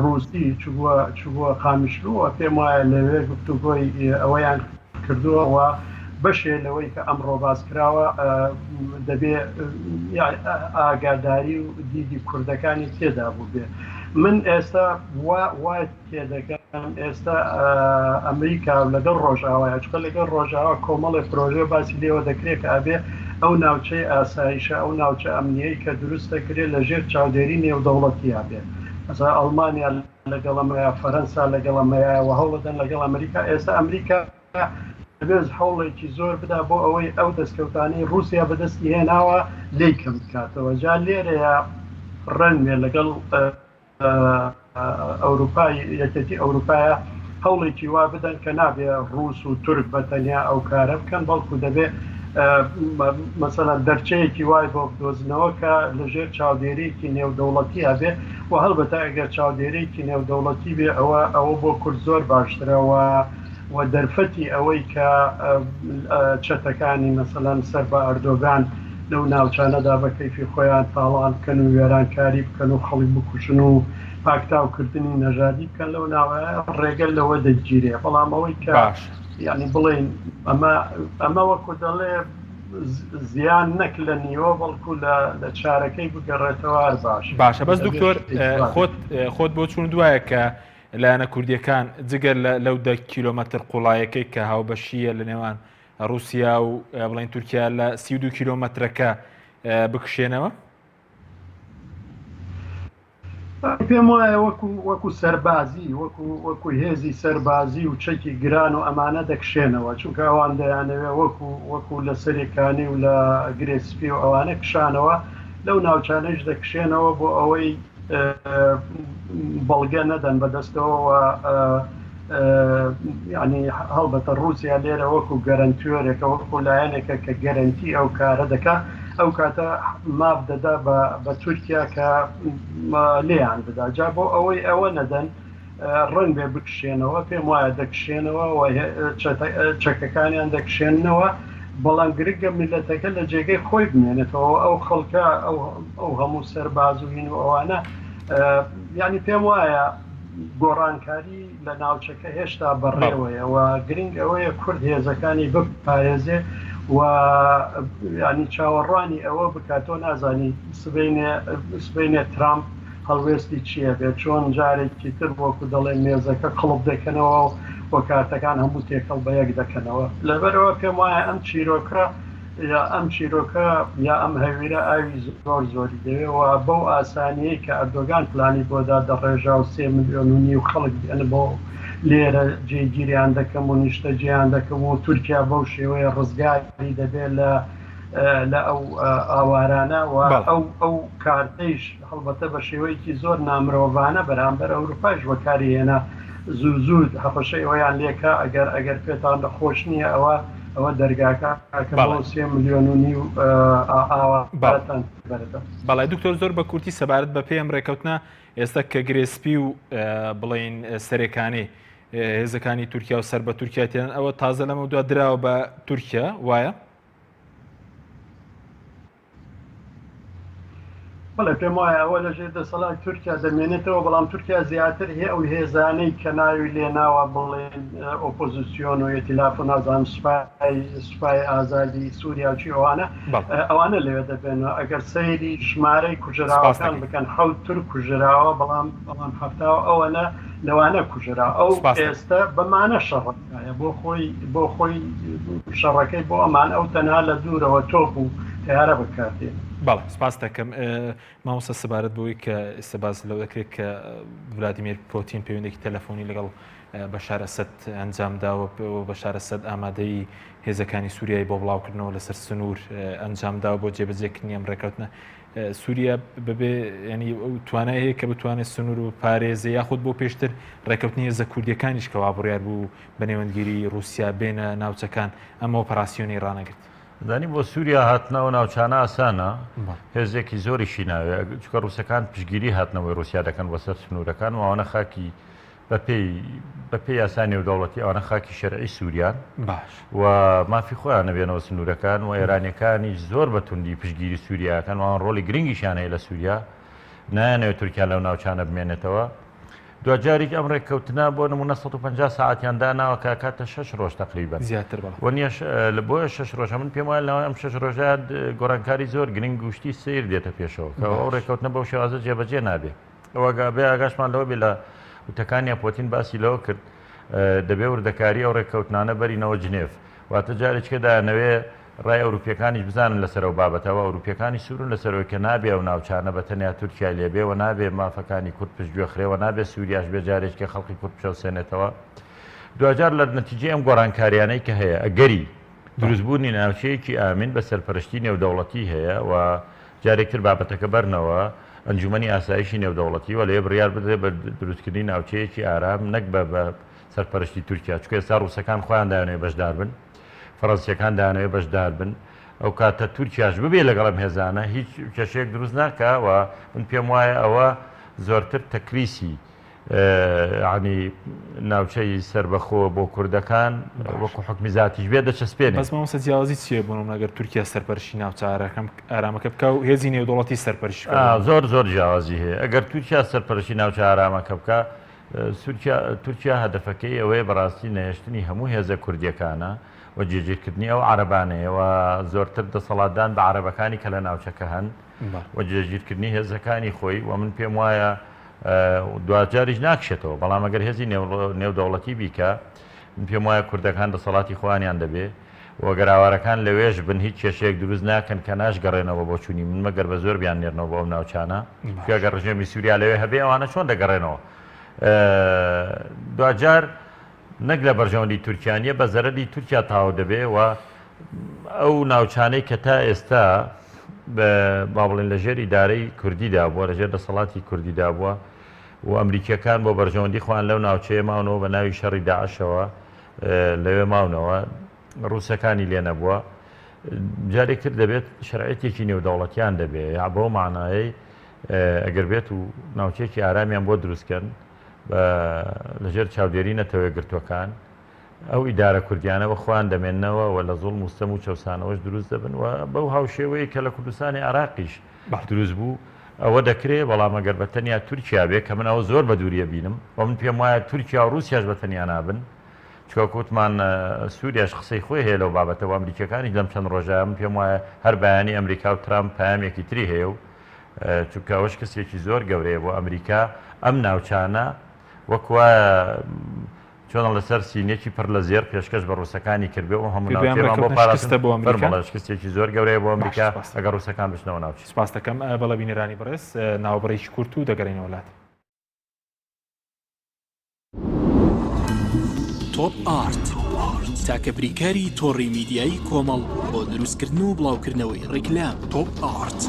ڕووسی چووە چووە قامیشلو و پێم وایە لەوێ گفتوگۆی ئەوەیان کردووە و بەشێ لەوەی کە ئەمڕۆ باس کراوە دەبێ ئاگاداری و دیدی کوردەکانی تێدا بووبێ. من ئێستا وا وا تێدەگەم ئێستا ئەمریکا لەگەڵ ڕۆژئاوایە چونکە لەگەڵ ڕۆژئاوا کۆمەڵێ پرۆژە باسی لێوە دەکرێت کە ئەبێ ئەو ناوچەی ئاسایشە ئەو ناوچە ئەمنیەی کە دروست دەکرێت لە ژێر چاودێری نێودەوڵەتیا بێت مەسەلەن ئەڵمانیا لەگەڵ ئەمەیە فەرەنسا لەگەڵ ئەمەیە و هەوڵەدەن لەگەڵ ئەمریکا ئێستا ئەمریکا دەبێت هەوڵێکی زۆر بدا بۆ ئەوەی ئەو دەستکەوتانەی ڕووسیا بەدەستی هێناوە لێی کەم بکاتەوە جا لێرەیە ڕەنگە لەگەڵ ئەوروپای یەکێتی ئەوروپایە هەوڵێکی وا بدەن کە نابێ ڕووس و تورک بە تەنیا ئەو کارە بکەن بەڵکو دەبێ مەسەلەن دەرچەیەکی وای بۆ بدۆزنەوە کە لەژێر چاودێریەکی نێودەوڵەتی هەبێ و هەڵبەتە ئەگەر چاودێریەکی نێودەوڵەتی بێ ئەوە ئەوە بۆ کورد زۆر باشترە و و دەرفەتی ئەوەی کە چەتەکانی مەسەلەن سەر بە ئەردۆگان لەو ناوچانەدا بە کەیفی خۆیان تاڵان بکەن و وێرانکاری بکەن و خەڵک بکوژن و پاکتاوکردنی نەژادی بکەن لەو ناوەیە ڕێگە لەوە دەگیرێ بەڵام ئەوەی کە باش. یانی بڵێین ئەمە ئەمە وەکو دەڵێ زیان نەک لە نیوە بەڵکو لە لە چارەکەی بگەڕێتەوە هەر باشە باشە بەس دەبێ دکتۆر شتێکی وا بێت. خۆت خۆت بۆ چوون دوایە کە لایەنە کوردیەکان جگە لە لەو دە کیلۆمەتر قوڵایەکەی کە هاوبەشییە لە نێوان ڕووسیا و بڵێن تورکیا لە 32 کیلۆمەترەکە بکشێنەوە؟ پێم وایە وەکو وەکو سەربازی وەکو وەکو هێزی سەربازی و چەکی گران و ئەمانە دەکشێنەوە چونکە ئەوان دەیانەوێ وەکو وەکو لە سەرێکانی و لە گرێ سپی و ئەوانە کشانەوە لەو ناوچانەیش دەکشێنەوە بۆ ئەوەی بەڵگە نەدەن بەدەستەوە و. یانی هەڵبەتە ڕووسیا لێرە وەکو گەرەنتیۆرێکە وەکو لایەنێکە کە گەرەنتی ئەو کارە دەکا ئەو کاتە ماف دەدا بە تورکیا کە لێیان بدا جا بۆ ئەوەی ئەوە نەدەن ڕەنگ بێ بکشێنەوە پێم وایە دەکشێنەوە و چەکەکانیان دەکشێنەوە بەڵام گرنگە میلەتەکە لە جێگەی خۆی بمێنێتەوە ئەو خەڵکە ئەو هەموو سەرباز و هین و ئەوانە یعنی پێم وایە گۆڕانکاری لە ناوچەکە هێشتا بەڕێوەیە و گرنگ ئەوەیە کورد هێزەکانی بپارێزێ و ینی چاوەڕوانی ئەوە بکات تۆ نازانی سبینێ سبینێ ترامپ هەڵوێستی چییە بێت چۆن جارێکی تر وەکو دەڵێ مێزەکە قڵپ دەکەنەوە و کارتەکان هەموو تێکەڵ بە یەک دەکەنەوە لەبەرەوە پێم وایە ئەم چیرۆکە یا ئەم چیرۆکە یا ئەم هەویرە ئاوی زۆر زۆری دەوێ و بەو ئاسانیەی کە ئەردۆگان پلانی بۆ دادەڕێژا و 3 ملیۆن و نیو خەڵک بێنە بۆ لێرە جێگیریان دەکەم و نیشتەجێیان دەکەم و تورکیا بەو شێوەیە ڕزگاری دەبێت لە لە ئەو ئاوارانە و ئەو ئەو کارتەیش هەڵبەتە بە شێوەیەکی زۆر نامرۆڤانە بەرامبەر ئەوروپایش بەکاری هێنا زوو زوو هەڕەشەی ئەوەیان لێکا ئەگەر ئەگەر پێتان خۆش نییە ئەوە ئەوە دەرگاکە بۆ 3 ملیۆن و نیو ئاوارەتان بەرێتە. بەڵێ دکتۆر زۆر بە کورتی سەبارەت بە پێی ئەم ڕێکەوتنە ئێستا کە گرێ سپی و بڵێین سەرێکانی هێزەکانی تورکیا و سەر بە تورکیا تێن ئەوە تازە لەمە دوا دراوە بە تورکیا وایە؟ بەڵێ پێم وایە ئەوە لەژێر دەسەڵاتی تورکیا دەمێنێتەوە، بەڵام تورکیا زیاتر هێ ئەو هێزانەی کە ناوی لێ ناوە بڵێن ئۆپۆزیسیۆن و ئیتیلاف و نازانم سوپای سوپای ئازادی سووریا و چی ئەوانە ئەوانە لەوێ دەبێنەوە ئەگەر سەیری ژمارەی کوژراوەکان بکەن حەوت تورک کوژراوە بەڵام بەڵام حەفتا و ئەوەنە لەوانە کوژرا ئەو ئێستە بەمانە شەڕە بۆ خۆی بۆ خۆی شەڕەکەی بۆ ئەمان ئەو تەنها لە دوورەوە تۆپ و تەیارە بەکاردێنێ. بەڵێ سپاست دەکەم مامۆستا سەبارەت بەوەی کە ئێستا باس لەوە دەکرێت کە ڤلادیمێر پۆتین پەیوەندێکی تەلەفۆنی لەگەڵ بەشار ئەسەد ئەنجام داوە و بەشار ئەسەد ئامادەی هێزەکانی سووریای بۆ بڵاوکردنەوە لەسەر سنوور ئەنجام داوە بۆ جێبەجێکردنی ئەم ڕێککەوتنە سووریا بەبێ ینی ئەو توانای هەیە کە بتوانێت سنوور و پارێزێ یاخود بۆ پێشتر ڕێککەوتنی هێزە کوردیەکانیش کەوا بڕیار بوو بە نێوەندگیری رووسیا بێنە ناوچەکان ئەمە ئۆپەراسیۆنی ڕانەگرت. زانی بۆ سووریا هاتنەوە ناوچانە ئاسانە هێزێکی زۆریشی ناوێ چونکە ڕووسەکان پشگیری هاتنەوەی ڕووسیا دەکەن بۆ سەر سنوورەکان و ئەوانە خاکی بەپێی بەپێی یاسا نێودەوڵەتی ئەوانە خاکی شەرعی سووریان باش و مافی خۆیانە بێنەوە سنوورەکان و ئێرانیەکانیش زۆر بە توندی پشتگیری سووریاکەن و ئەوان ڕۆڵی گرنگیشیان هەیە لە سووریا نایانەوێت تورکیا لەو ناوچانە بمێنێتەوە دواجاریش ئەم ڕێککەوتنە بۆ نمونە 150 ساعتیان داناوە کە کاتە شش ڕۆژ تقریبا زیاتر بەڵێ وە نییە لە بۆیە شش ڕۆژە من پێم وایە لەوە ئەم شش ڕۆژە گۆڕانکاری زۆر گرنگ گوشتی سیر دێتە پێشەوە کە ئەو ڕێککەوتنە بەو شێوازە جێبەجێ نابێ ئەوە بێ ئاگاشمان لەوە بێ لە وتەکانیا پۆتین باسی لەوە کرد دەبێ وردەکاری ئەو ڕێککەوتنانە بەرینەوە جنێف واتە جارێکە دایانەوێ ڕای ئەوروپیەکانیش بزانن لەسەر ئەو بابەتەوە ئەوروپیەکانی سوورن لەسەرەوەی کە نابێ ئەو ناوچانە بە تەنیا تورکیا لێبێ و نابێ مافەکانی کورد پشتگوێ خرێ و نابێ سووریاش بێ جارێکە خەڵکی کورد بچەوسێنێتەوە دواجار لە نەتیجەی ئەم گۆڕانکاریانەی کە هەیە ئەگەری دروستبوونی ناوچەیەکی ئامین بە سەرپەرشتی نێودەوڵەتی هەیە و جارێکتر بابەتەکە بەرنەوە ئەنجومەنی ئاسایشی نێودەوڵەتی و لەوێ بڕیار بدرێت بە دروستکردنی ناوچەیەکی ئارام نەک بە بە سەرپەرشتی تورکیا چونکە ئێستا ڕووسەکان خۆیان دایانەوێت بەشدار بن فەڕەنسیەکان دایانەوێت بەشدار بن ئەو کاتە تورکیاش ببێ لەگەڵ ئەم هێزانە هیچ کێشەیەک دروست ناکا و من پێم وایە ئەوە زۆرتر تەکریسی یانی ناوچەی سەربەخۆ بۆ کوردەکان وەکو حکمی زاتیش بێ دەچەسپێنێ. بەس مامۆستا جیاوازی چییە بۆ نمونە گەر تورکیا سەرپەرشتی ناوچە ئارامەکە بکا و هێزی نێودەوڵەتی سەرپەرشتی بکا؟ زۆر زۆر جیاوازی هەیە ئەگەر تورکیا سەرپەرشتی ناوچە ئارامەکە بکا سورکیا تورکیا هەدەفەکەی ئەوەیە بەڕاستی نەهێشتنی هەموو هێزە کوردیەکانە و جێگیرکردنی ئەو عەرەبانەیە و زۆرتر دەسەڵاتدان بە عەرەبەکانی کە لە ناوچەکە هەن و جێگیرکردنی هێزەکانی خۆی و من پێم وایە دواجاریش ناکشێتەوە، بەڵام ئەگەر هێزی نێودەوڵەتی بیکا، من پێم وایە کوردەکان دەسەڵاتی خۆیانیان دەبێ و گەر ئاوارەکان لەوێش بن هیچ کێشەیەک دروست ناکەن کە ناشگەڕێنەوە بۆ چوونی من مەگەر بە زۆر بیاننێرنەوە بۆ ئەو ناوچانە، چونکە گەر ڕژێمی سووریا لەوێ هەبێ ئەوانە چۆن دەگەڕێنەوە؟ دواجار نەک لە بەرژەوەندی تورکیا نییە، بە زەرەری تورکیا تەواو دەبێ و ئەو ناوچانەی کە تا ئێستا با بڵێن لە ژێر ئیدارەی کوردیدا بووە، لە ژێر دەسەڵاتی کوردیدا بووە و. و ئەمریکیەکان بۆ بەرژەوەندی خۆیان لەو ناوچەیە ماونەوە بە ناوی شەڕی داعشەوە لەوێ ماونەوە ڕووسەکانی لێ نەبووە جارێک تر دەبێت شەرعیەتێکی نێودەوڵەتیان دەبێ یا بەو مانایەی ئەگەر بێت و ناوچەیەکی ئارامیان بۆ دروستکەن بە لەژێر چاودێری نەتەوە یەکگرتووەکان ئەو ئیدارە کوردیانە بە خۆیان دەمێننەوە و لە زوڵم و ستەم و چەوسانەوەش دروست دەبن و بەو هاوشێوەیە کە لە کوردستانی عێراقیش دروست بوو ئەوە دەکرێ بەڵام ئەگەر بە تەنیا تورکیا بێ کە من ئەوە زۆر بە دووریە بینم و من پێم وایە تورکیا و ڕووسیاش بە تەنیا نابن چونکە وتمان سووریاش قسەی خۆی هەیە لەو بابەتە و ئەمریکیەکانیش لەم چەند ڕۆژە من پێم وایە هەر بەیانی ئەمریکا و ترامپ پەیامێکی تری هەیە و چونکە ئەوەش کەسێکی زۆر گەورەیە بۆ ئەمریکا ئەم ناوچانە وەک وایە چۆن لەسەر سینیەکی پڕ لە زێڕ پێشکەش بە ڕووسەکانی کردبێ ئەو هەموو پێت وایە ئەم ناوچەیەمان بۆ ڕێککەوتنە پاراستن شکستە بۆ ئەمریکا؟ فەرموو شکستێکی زۆر گەورەیە بۆ باش ئەمریکا سپاس ئەگەر ڕووسەکان بچنەوە ناوچەی. سپاس دەکەم بەڵێ بینەرانی بەڕێز ناوبڕێکی کورت و دەگەڕێینەوە لات. تۆپ ئارت، تاکە بریکاری تۆڕی میدیایی کۆمەڵ بۆ دروستکردن و بڵاوکردنەوەی ڕیکلام. تۆپ ئارت.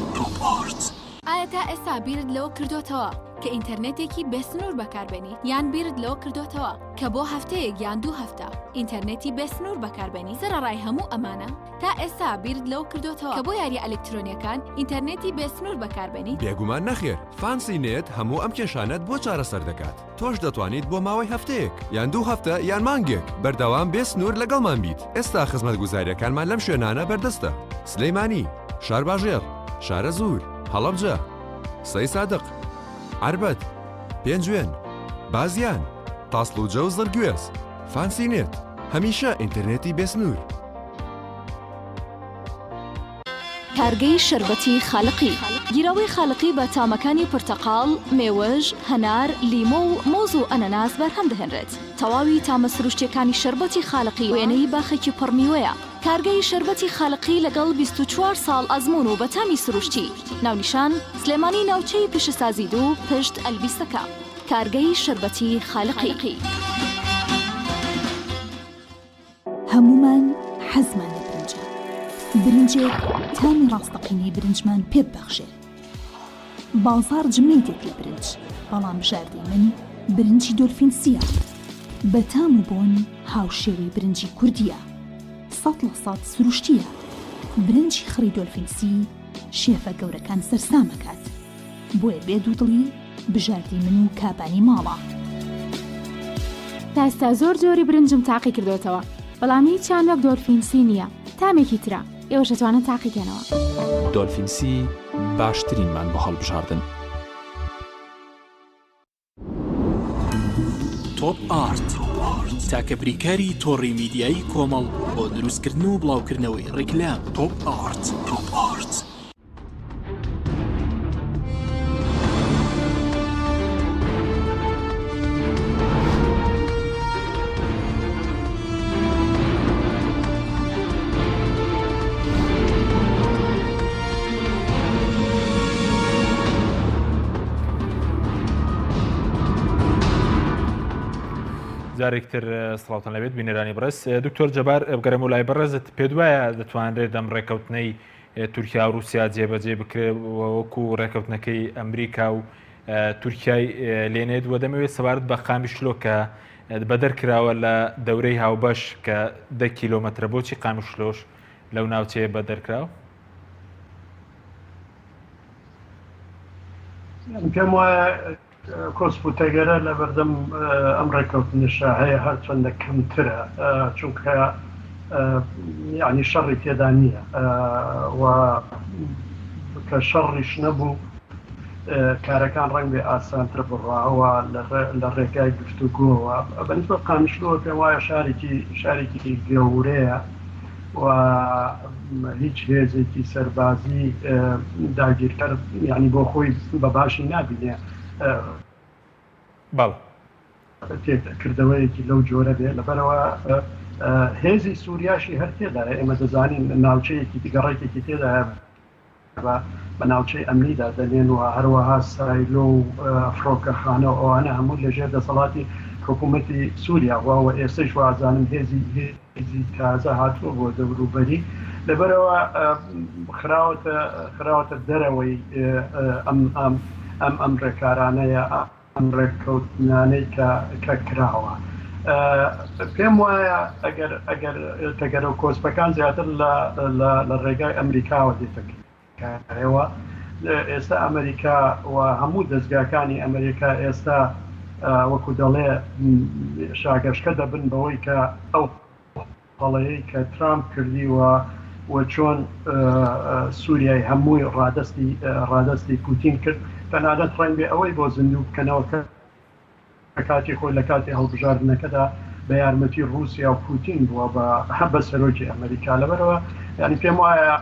ئایا تا ئێستا بیرت لەوە کردۆتەوە کە ئینتەرنێتێکی بێ سنوور بەکاربێنیت؟ یان بیرت لەوە کردۆتەوە کە بۆ هەفتەیەک یان دوو هەفتە ئینتەرنێتی بێ سنوور بەکاربێنیت؟ سەرەڕای هەموو ئەمانە تا ئێستا بیرت لەوە کردۆتەوە کە بۆ یارییە ئەلکترۆنییەکان ئینتەرنێتی بێ سنوور بەکاربێنیت؟ بێگومان نەخێر، فانسی نێت هەموو ئەم کێشانەت بۆ چارەسەر دەکات. تۆش دەتوانیت بۆ ماوەی هەفتەیەک، یان دوو هەفتە، یان مانگێک، بەردەوام بێ سنوور لەگەڵمان بیت. ئێستا خزمەتگوزارییەکانمان لەم شوێنانە بەردەستە، سلێمانی، شارباژێڕ، شارەزوور، هەڵەبجە، سەیسادق، عەربەت، پێنجوێن، بازیان، تاسڵوجە و زڕگوێز. فانسی نێت، هەمیشە ئینتەرنێتی بێ سنوور. کارگەی شەربەتی خالقی. گیراوەی خالقی بە تامەکانی پرتەقاڵ، مێوژ، هەنار، لیمۆ و مۆز و ئەنەناس بەرهەم دەهێنرێت. تەواوی تامە سروشتیەکانی شەربەتی خالقی وێنەی باخێکی پڕ میوەیە. کارگەی شەربەتی خالقی لەگەڵ 24 ساڵ ئەزموون و بە تامی سروشتی. ناونیشان، سلێمانی ناوچەی پیشەسازی دوو پشت ئەلبیسەکە. کارگەی شەربەتی خالقی. هەموومان حەزمان لە برنجە، برنجێک تامی ڕاستەقینەی برنجمان پێ ببەخشێ. بازاڕ جمەی دێت لە برنج، بەڵام بژاردەی من برنجی دۆلفین سییە. بە تام و بۆن هاوشێوەی برنجی کوردییە. 100% سروشتییە. برنجی خڕی دۆلفین سی شێفە گەورەکان سەرسام ئەکات. بۆیە بێ دوودڵی بژاردەی من و کابانی ماڵە. تا ئێستا زۆر جۆری برنجم تاقی کردۆتەوە بەڵام هیچیان وەک دۆلفین سی نییە تامێکی ترە ئێوەش ئەتوانن تاقی کەنەوە. دۆلفین سی باشترینمان بۆ هەڵبژاردن. تۆپ ئارت، تاکە بریکاری تۆڕی میدیایی کۆمەڵ بۆ دروستکردن و بڵاوکردنەوەی ڕیکلام. تۆپ ئارت. جارێکتر سڵاوتان لەبێت بینەرانی بەڕێز دکتۆر جەبار بگەرم و لای بەڕێزت پێ وایە دەتوانرێت دەم ڕێککەوتنەی تورکیا و رووسیا جێبەجێ بکرێت وەکو ڕێککەوتنەکەی ئەمریکا و تورکیای لێنێت و دەمەوێت سەبارەت بە قامیشلۆ کە بەدەر کراوە لە دەورەی هاوبەش کە دە کیلۆمەترە بۆچی قامیشلۆش لەو ناوچەیە بەدەر کراوە؟ پێم وایە کۆسپ و تەگەرە لە بەردەم ئەم ڕێککەوتنەشا هەیە هەرچەندە کەمترە چونکە یعنی شەڕی تێدا نییە و کە شەڕیش نەبوو کارەکان ڕەنگ بێ ئاسانتر بڕاوە لە ڕێگای گفتوگۆوە بەنسبەت قامیشلۆوە پێم وایە شارێکی شارێکی گەورەیە و هیچ هێزێکی سەربازی داگیرکەر یعنی بۆ خۆی بە باشی نابینێ بەڵێ. کردەوەیەکی لەو جۆرە بێ لەبەرەوە هێزی سووریاشی هەر تێدایە ئێمە دەزانین ناوچەیەکی گەڕێکێکی تێدایە بە ناوچەی ئەمنی دادەنێن و هەروەها سایلۆ و فڕۆکەخانە و ئەوانە هەموو لەژێر دەسەڵاتی حکوومەتی سووریا بووە و ئێستەیش وازانم هێزی هێزی تازە هاتووە بۆ دەوروبەری لەبەرەوە خراوەتە خراوەتە دەرەوەی ئەم ئەم ئەم ئەم ڕێکارانەیە. ڕێککەوتنانەی کە کە کراوە. پێم وایە ئەگەر ئەگەر تەگەرە و کۆسپەکان زیاتر لە لە لە ڕێگای ئەمریکاوە دێتە کایەوە. ئێستا ئەمریکا و هەموو دەزگاکانی ئەمریکا ئێستا وەکو دەڵێ شاگەشکە دەبن بەوەی کە ئەو هەڵەیەی کە ترامپ کردی و و چۆن سوریای هەمووی ڕادەستی ڕادەستی پوتین کرد، تەنانەت ڕەنگبێ ئەوەی بۆ زیندوو بکەنەوە کە کاتی خۆی لە کاتی هەڵبژاردنەکەدا بە یارمەتی ڕووسیا و پوتین بووە بە بە سەرۆکی ئەمریکا. لەبەرئەوە یانی پێم وایە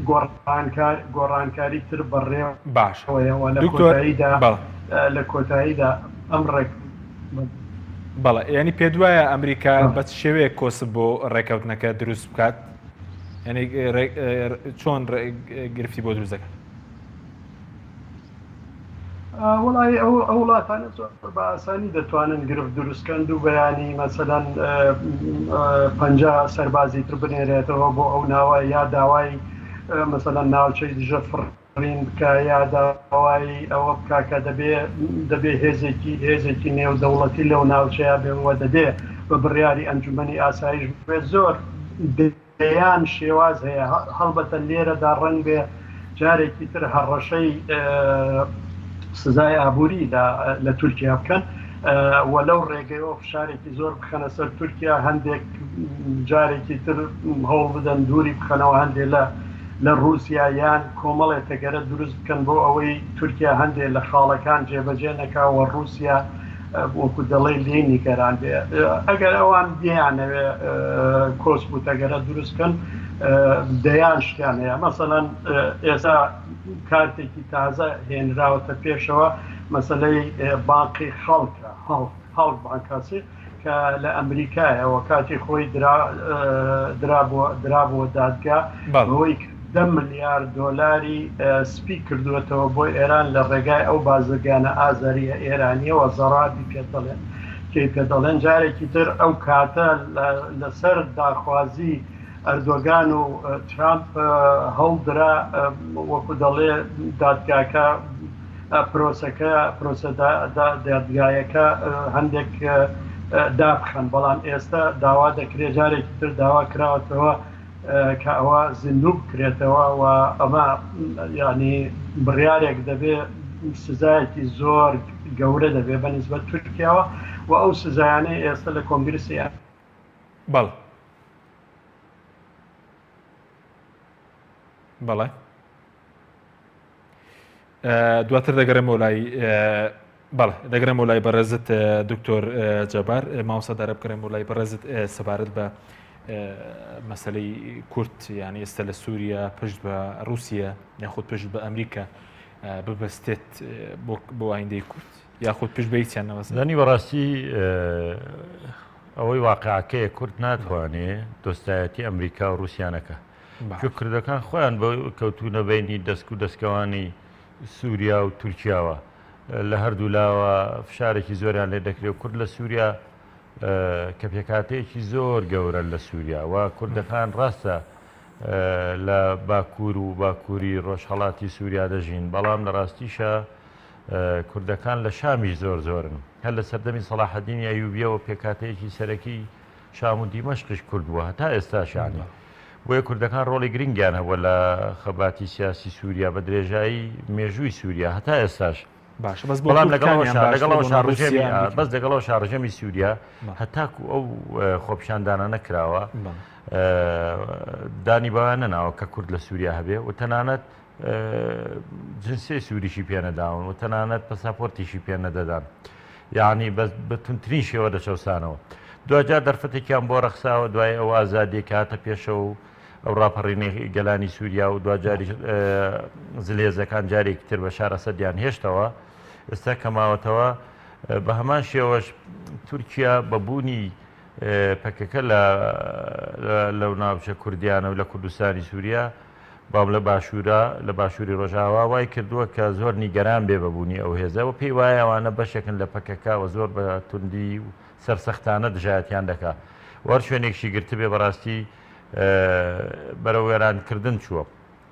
گۆڕانکار گۆڕانکاری تر باشە بەڕێوەیە و لە دکتۆر کۆتاییدا بەڵێ. لە کۆتاییدا ئەم ڕێک بەڵێ یانی پێت وایە ئەمریکا بە چ شێوەیەک کۆسپ بۆ ڕێکەوتنەکە دروست بکات؟ یعنی چۆن گرفتی بۆ دروست دەکات؟ وڵی ئەو ئەو وڵاتانە زۆر بە ئاسانی دەتوانن گرفت دروستکەن دوو بەیانی مەسەدەن پ سەربازی تر بنێرێتەوە بۆ ئەو ناوە یا داوای مەسەلەن ناوچەی دژە فڕ ڕین بکا یا داوای ئەوە بکا کە دەبێ دەبێ هێزێکی هێزێکی نێودەوڵەتی لەو ناوچەیە بێ و دەبێ بە بڕیاری ئەنجومەنی ئاسایش بێت زۆر دەیان شێواز هەیە هەڵبەتە لێرەدا ڕەنگ بێ جارێکی تر هەڕەشەی سزای ئابووری لە لە تورکیا بکەن و لەو ڕێگەیەوە فشارێکی زۆر بخەنە سەر تورکیا هەندێک جارێکی تر هەوڵ بدەن دووری بخەنەوە هەندێک لە لە ڕووسیا یان کۆمەڵێ تەگەرە دروست بکەن بۆ ئەوەی تورکیا هەندێ لە خاڵەکان جێبەجێ نەکا و ڕووسیا وەکو دەڵێی لێی نیگەران بێ. ئەگەر ئەوان بیانەوێ کۆسپ و تەگەرە دروست بکەن دەیان شتیان هەیە. مەسەلەن ئێستا کارتێکی تازە هێنراوەتە پێشەوە مەسەلەی بانقی خەڵکە، هەڵک بانکاسی. کە لە ئەمریکایە و کاتی خۆی درابووە دادگا بەوەی کە دە ملیار دۆلاری سپی کردووەتەوە بۆ ئێران لە ڕێگای ئەو بازرگانە ئازەرییە ئێرانییەوە زەڕابی پێ دەڵێن کەی پێ دەڵێن جارێکی تر ئەو کاتە لەسەر داخوازی ئەردۆگان و ترامپ هەوڵدرا وەکو دەڵێ دادگاکە پرۆسەکە پرۆسە دادگایەکە هەندێک دابخەن، بەڵام ئێستا داوا دەکرێت جارێکی تر داوا کراوەتەوە کە ئەوە زیندوو بکرێتەوە و ئەمە یعنی بڕیارێک دەبێ سزایەکی زۆر گەورە دەبێ بە نسبەت تورکیاوە و ئەو سزایانەی ئێستا لە کۆنگرسی بەڵێ بەڵێ دواتر دەگەڕێمەوە لای بەڵێ دەگەڕێمەوە لای بەڕێزت دکتۆر جەبار مامۆستا دارە بگەڕێمەوە لای بەڕێزت سەبارەت بە مەسلەی کورد یعنی ئێستا لە سووریا پشت بە رووسیا یاخود پشت بە ئەمریکا ببەستێت بۆ ئایندەی کورد یاخود پشت بە هیچیان نەبەستێت زانی بەڕاستی ئەوەی واقعەکەیە کورد ناتوانێ دۆستایەتی ئەمریکا و رووسیانەکە چونکە کوردەکان خۆیان کەوتوونە بەینی دەسک و دەسکەوانی سووریا و تورکیاوە لە هەردوو لاوە فشارێکی زۆریان لێ دەکرێت و کورد لە سووریا کە پێکهاتەیەکی زۆر گەورەن لە سووریا و کوردەکان ڕاستە لە باکوور و باکووری ڕۆژهەڵاتی سووریا دەژین بەڵام لە ڕاستیشە کوردەکان لە شامیش زۆر زۆرن هەر لە سەردەمی سەڵاحەدینی ئەیوبیەوە پێکهاتەیەکی سەرەکی شام و دیمەشقیش کورد بووە هەتا ئێستاش یانی بۆیە کوردەکان ڕۆڵی گرنگیان هەبووە لە خەباتی سیاسی سووریا بە درێژایی مێژووی سووریا هەتا ئێستاش باشە بەس بۆ بەڵام کورد لەگەڵ کامیان ئەوەشا باشترە لەگەڵ بۆ ئەوەشا ناو ڕووسیا ڕژێمی ئەمریکا بەس لەگەڵ ئەوەشا ڕژێمی سووریا هەتاکو ئەو خۆپیشاندانە نەکراوە بەڵێ. دانی بەوە نەناوە کە کورد لە سووریا هەبێ و تەنانەت جنسیەی سووریشی پێ نەداون و تەنانەت پەساپۆرتیشی پێ نەدەدان یعنی بە توندترین شێوە دەچەوسانەوە دواجار دەرفەتێکیان بۆ ڕەخساوە دوای ئەو ئازادیە کە هاتە پێشەوە و ئەو ڕاپەڕینەی گەلانی سووریا و دواجاری زلهێزەکان جارێکی تر بە شار ئەسەدیان هێشتەوە ئێستا کە ماوەتەوە بە هەمان شێوەش تورکیا بە بوونی پەکەکە لە لەو ناوچە کوردیانە و لە کوردستانی سووریا بەڵام لە باشوورا، لە باشووری ڕۆژئاوا وای کردووە کە زۆر نیگەران بێ بە بوونی ئەو هێزە و پێی وایە ئەوانە بەشێکن لە پەکەکە و زۆر بە توندی و سەرسەختانە دژایەتیان دەکا و هەر شوێنێکشی گرتبێ بەڕاستی بەرەو وێرانکردن چووە.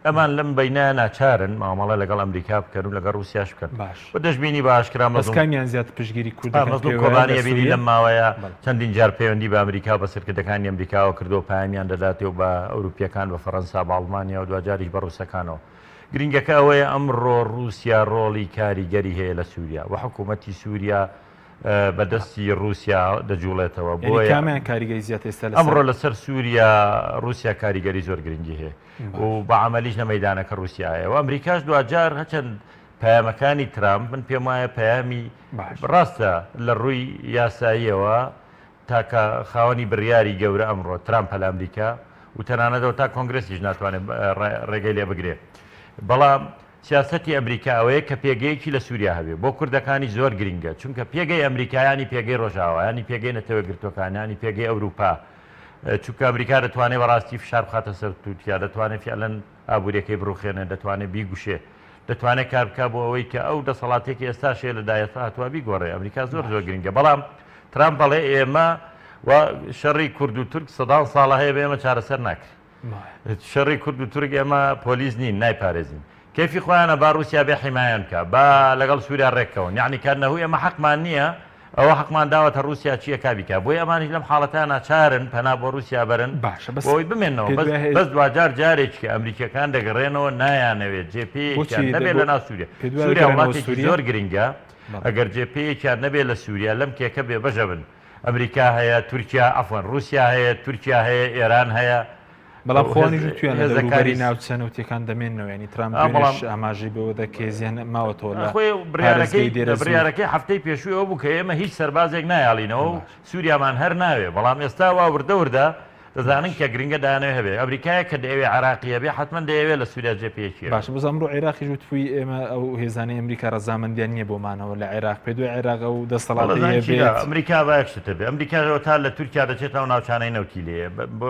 ئەمان لەم بەینە ناچارن مامەڵە لەگەڵ ئەمریکا بکەن و لەگەڵ ڕووسیاش بکەن. باش. و دەشبینی بە ئاشکرا بەس مەزڵوم کامیان زیاتر پشتگیری کورد ئا دەکەن مەزڵوم پێوەیە کۆبانی لە ئەبینی سوریە؟ لەم ماوەیە بەڵێ. چەندین جار پەیوەندی بە ئەمریکاوە بە سەرکردەکانی ئەمریکاوە کردووە پایامیان دەداتێ و بە ئەوروپییەکان بە فەڕەنسا بە ئەڵمانیا و دواجاریش بە ڕووسەکانەوە. گرینگەکە ئەوەیە ئەمڕۆ ڕووسیا ڕۆڵی کاریگەری هەیە لە سووریا و حکوومەتی سووریا بە دەستی ڕووسیا دەجووڵێتەوە یانی بۆیە کامیان کاریگەری زیاتر ئێستا لەسەر ئەمڕۆ لەسەر سووریا ڕووسیا کاریگەری زۆر گرنگی هەیە و بە عەمەلیش لە مەیدانەکە ڕووسیا هەیە و ئەمریکاش دواجار هەچەند پەیامەکانی ترامپ من پێم وایە پەیامی ڕاستە لە ڕووی یاساییەوە تاکە خاوەنی بڕیاری گەورە ئەمڕۆ ترامپە لە ئەمریکا و تەنانەتەوە تا کۆنگرسیش ناتوانێت ڕێگەی لێ بگرێ بەڵام سیاسەتی ئەمریکا ئەوەیە کە پێگەیەکی لە سووریا هەبێ بۆ کوردەکانی زۆر گرنگە چونکە پێگەی ئەمریکایانی پێگەی ڕۆژاوایانی پێگەی نەتەوە گرتوەکانیانی پێگەی ئەوروپا چونکە ئەمریکا دەتوانێت بەڕاستی فشار بخاتە سەر تورکیا، دەتوانێت فیعلەن ئابووریەکەی بڕوخێنێت، دەتوانێت بیگوشێ، دەتوانێت کار بکات بۆ ئەوەی کە ئەو دەسەڵاتێکی ئێستاش هەیە لە داهاتوو هاتووە بیگۆڕێ. ئەمریکا زۆر زۆر گرنگە. بەڵام ترامپ ئەڵێ ئێمە و شەڕی کورد و تورک سەدان ساڵە هەیە بە ئێمە چارەسەر ناکرێت. شەڕی کورد و تورک ئێمە پۆلیس نین نایپارێزین. کەیفی خۆیانە با ڕوسیا بێ حیمایان بکا با لەگەڵ سوریا ڕێک کەون یەعنی کەنەهو ئێمە حەقمان نیە ئەوە حەقمان داوەتە ڕوسیا چی ئەکا بیکا بۆیە ئەمانیش لەم حاڵەتە ناچارن پەنا بۆ ڕوسیا بەرن باشە بەس بۆ ئەوەی بمێننەوە پێت بەس وایە بەس دواجار جارێکی ئەمریکیەکان دەگەڕێنەوە نایانەوێت جێ پێیەکیان بۆچی نەبێت بۆ لە ناو سوریا پێت وایە سوریا دەگەڕێنەوە وڵاتێکی سوریا؟ زۆر گرنگە بەڵێ. ئەگەر جێ پێیەکیان نەبێت لە سوریا لەم کێکە بێ بەشەبن ئەمریکا هەیە تورکیا عەفوەن ڕوسیا هەیە تورکیا هەیە ئێران هەیە بەڵام خۆیانیش وتویانە دەوروبەری هێزەکانی ناوچە نەوتیەکان دەمێننەوە یانی ترامپ ئا بەڵام دوێنێش ئاماژەی بەوە دا کە هێزیان ماوەتەوە لە خۆی بڕیارەکەی پارێزگەی دێرەزوور. بڕیارەکەی هەفتەی پێشووی ئەوە بوو کە ئێمە هیچ سەربازێک نایاڵینەوە و باش. سووریامان هەر ناوێ بەڵام ئێستا وا وردە وردە دەزانن باش. کە گرنگە دایانەوێ هەبێ ئەمریکایە کە دەیەوێ عێراقی هەبێ حەتمەن دەیەوێ لە سووریا جێ پێیەکی هەبێ. باشە بەس ئەمڕۆ عێراقیش وتبووی ئێمە ئەو هێزانەی ئەمریکا ڕەزامەندیان نییە بۆ مانەوە لە عێراق پێت وایە عێراق ئەو وەڵا دەسەڵاتەی زانی چی هەبێت؟ ئەمریکا با یەک شت هەبێ ئەمریکا ئەوەتا لە تورکیا دەچێتە ئەو ناوچانەی نەوتی لێیە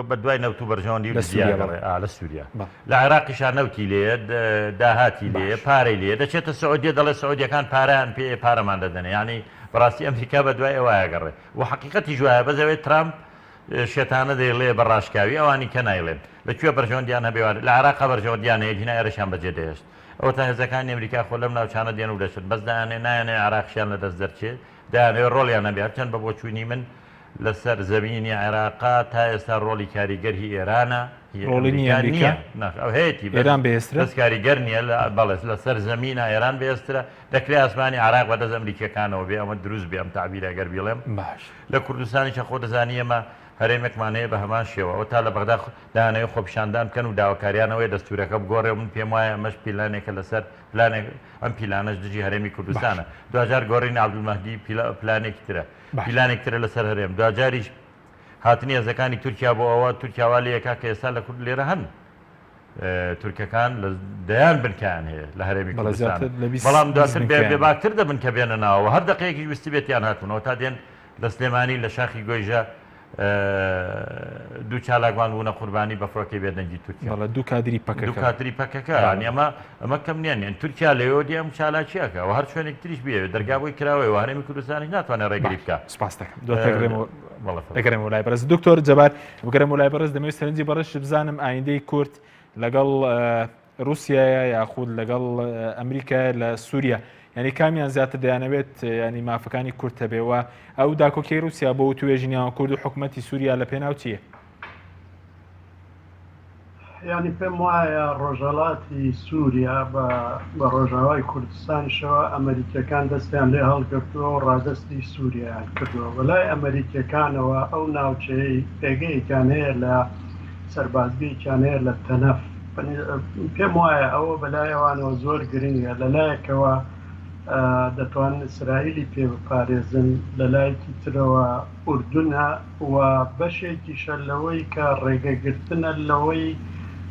بە دوای نەوت و بەرژەوەندی و لە دزیا سووریا بەڵێ. گەڕێ ئا لە سووریا بەڵێ. لە عێراقیشا نەوتی لێیە داهاتی لێیە باش. پارەی لێیە دەچێتە سعودیە دەڵێ سعودیەکان پارەیان پێیە پارەمان دەدەنێ یانی بەڕاستی ئەمریکا بە دوای ئەوەیا گەڕێ و حەقیقەتیش وایە بەس ئەوەی ترامپ شێتانە دەیڵێ بە ڕاشکاوی ئەوانی کە نایڵێن لە کوێ بەرژەوەندیان هەبێ وا لە عێراقا بەرژەوەندیان هەیە گینا ئێرەشیان بەجێ دەهێشت ئەوەتا هێزەکانی ئەمریکا خۆ لەم ناوچانە دێن و دەچن بەس دایانێ نایانەوێ عێراقیشیان لە دەست دەرچێ دەیانەوێ ڕۆڵیان هەبێ هەرچەند بە بۆچوونی من لەسەر زەمینی عێراقا تا ئێستا ڕۆڵی کاریگەر هی ئێرانە هی ڕۆڵی نییە ئەمریکا ئەمریکا؟ نییە نا ئەو هەیەتی بەس ئێران بەهێزترە؟ بەس کاریگەر نییە لە بەڵێ لەسەر زەمینە ئێران بەهێزترە دەکرێ ئاسمانی عێراق بەدەست ئەمریکییەکانەوە بێ ئەمە دروست بێ ئەم تەعبیرە گەر بیڵێم باش. لە کوردستانیشە خۆ دەزانی ئێمە هەرێمێکمان هەیە بە هەمان شێوە ئەوەتا لە بەغدا دەیانەوێ خۆپیشاندان بکەن و داواکاریان ئەوەیە دەستورەکە بگۆڕێ و من پێم وایە ئەمەش پیلانێکە لەسەر پلانێک ئەم پیلانەش دژی هەرێمی باش. کوردستانە دواجار گۆڕینی عەبدولمەهدی پلانێکی ترە باش. پیلانێک ترە لەسەر هەرێم دواجاریش هاتنی هێزەکانی تورکیا بۆ ئەوە تورکیا وا لێکا کە ئێستا لە کورد لێرە هەن تورکەکان لە دەیان بنکەیان هەیە لە هەرێمی بەڵێ کوردستان زیاتر لە 20 بەڵام 20 دواتر بێ بنکەیان هەیە. بێباکتر دەبن کە بێنە ناوەوە هەر دەقەیەکیش ویستبێتیان هاتوونەوە تا دێن لە سلێمانی لە شاخی گۆیژە دوو چالاکوان بوونە قوربانی بە فڕۆکەی بێدەنگی تورکیا. بەڵێ دوو کادری دوو پەکەکە. کادری پەکەکە بەڵێ. یانی ئەمە ئەمە کەم نییە یانی تورکیا لەوێوە دێ ئەم چالاکییەکە و هەر شوێنێک تریش بیەوێ دەرگا بۆی کراوەیە و هەرێمی کوردستانیش ناتوانێت ڕێگری باش بکا. سوپاس دەکەم دواتر دەگەڕێمەوە بەڵێ فەرموو. دەگەڕێمەوە لای بەڕێز دکتۆر جەبار بگەڕێمەوە لای بەڕێز دەمەوێت سەرنجی بەڕێزت بزانم ئایندەی کورد لەگەڵ رووسایە یاخود لەگەڵ ئەمریکا لە سووریا یعنی کامیان زیاتر دەیانەوێت ینی مافەکانی کورد هەبێ و ئەو داکۆکی رووسیا بۆ وتوێژی نێوان کورد و حکوومەتی سووریا لە پێناو چییە؟ یانی پێم وایە ڕۆژهەڵاتی سووریا بە بە ڕۆژاوای کوردستانیشەوە ئەمەریکیەکان دەستیان لێ هەڵگرتووە و ڕادەستی سووریایان کردووە. بە لای ئەمەریکیەکانەوە ئەو ناوچەیەی پێگەیەکیان هەیە لە سەربازگەیەکیان هەیە لە تەنەف پێم وایە ئەوە بە لای ئەوانەوە زۆر گرنگە لە لایەکەوە دەتوانن ئیسرائیلی پێ بپارێزن لە لایەکی ترەوە ئوردنە و بەشێکیشە لەوەی کە ڕێگەگرتنە لەوەی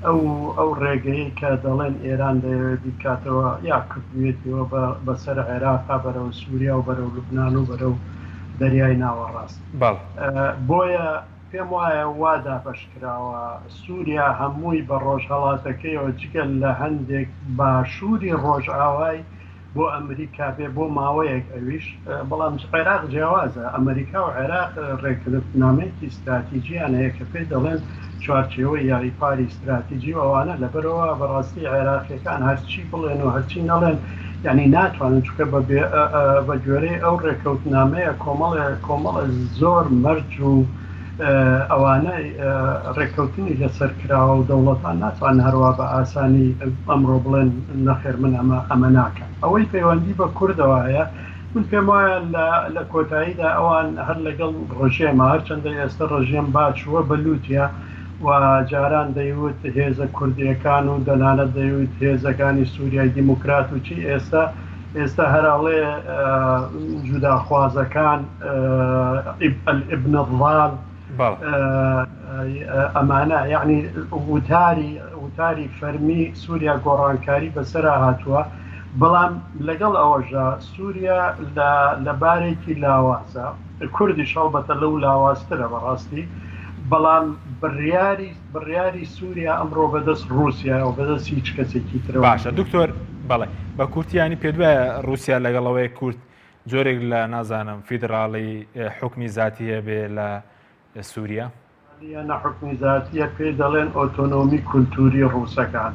ئەو ئەو ڕێگەیەی کە دەڵێن ئێران دەیەوێت بیکاتەوە یا کردوویەتیەوە بە بەسەر عێراقا بەرەو سووریا و بەرەو لوبنان و بەرەو دەریای ناوەڕاست. بەڵێ. بۆیە پێم وایە وا دابەش کراوە سووریا هەمووی بە ڕۆژهەڵاتەکەیەوە جگە لە هەندێک باشووری ڕۆژئاوای. بۆ ئەمریکا بێ بۆ ماوەیەک ئەویش، بەڵام عێراق جیاوازە، ئەمریکا و عێراق ڕێککەوتنامەیەکی ستراتیجیان هەیە کە پێی دەڵێن چوارچێوەی یا ئیتاری ستراتیجی و ئەوانە، لەبەرئەوە بەڕاستی عێراقیەکان هەرچی بڵێن و هەرچی نەڵێن یانی ناتوانن چونکە بە گوێرەی ئەو ڕێککەوتنامەیە کۆمەڵێ کۆمەڵێ زۆر مەرج و ئەوانە ڕێککەوتنی لەسەر کراوە و دەوڵەتان ناتوانن هەروا بە ئاسانی ئەمڕۆ بڵێن نەخێر من ئەمە ئەمە ناکەم. ئەوەی پەیوەندی بە کوردەوە هەیە من پێم وایە لە لە کۆتاییدا ئەوان هەر لەگەڵ ڕژێمە هەرچەندە ئێستە ڕژێم با چووە بە لووتیا و جاران دەیوت هێزە کوردییەکان و دەنانەت دەیوت هێزەکانی سووریای دیموکرات و چی ئێستە ئێستا هەر ئەڵێ جوداخوازەکان الابن الضال ئەمانە یعنی وتاری وتاری فەرمی سووریا گۆڕانکاری بەسەرا هاتووە بەڵام لەگەڵ ئەوەشدا سووریا لە بارێکی لاوازە کوردیش هەڵبەتە لەو لاوازترە بەڕاستی بەڵام بڕیاری بڕیاری سووریا ئەمڕۆ بەدەست ڕووسیایە و بەدەست هیچ کەسێکی ترەوە باشە نییە. دکتۆر بەڵێ بە کورتی یانی پێت وایە ڕووسیا لەگەڵ ئەوەیە کورد جۆرێک لە نازانم فیدراڵی حوکمی زاتی هەبێ لە سووریا؟ فیدراڵیە نە حوکمی زاتیە پێی دەڵێن ئۆتۆنۆمی کولتووری ڕووسەکان.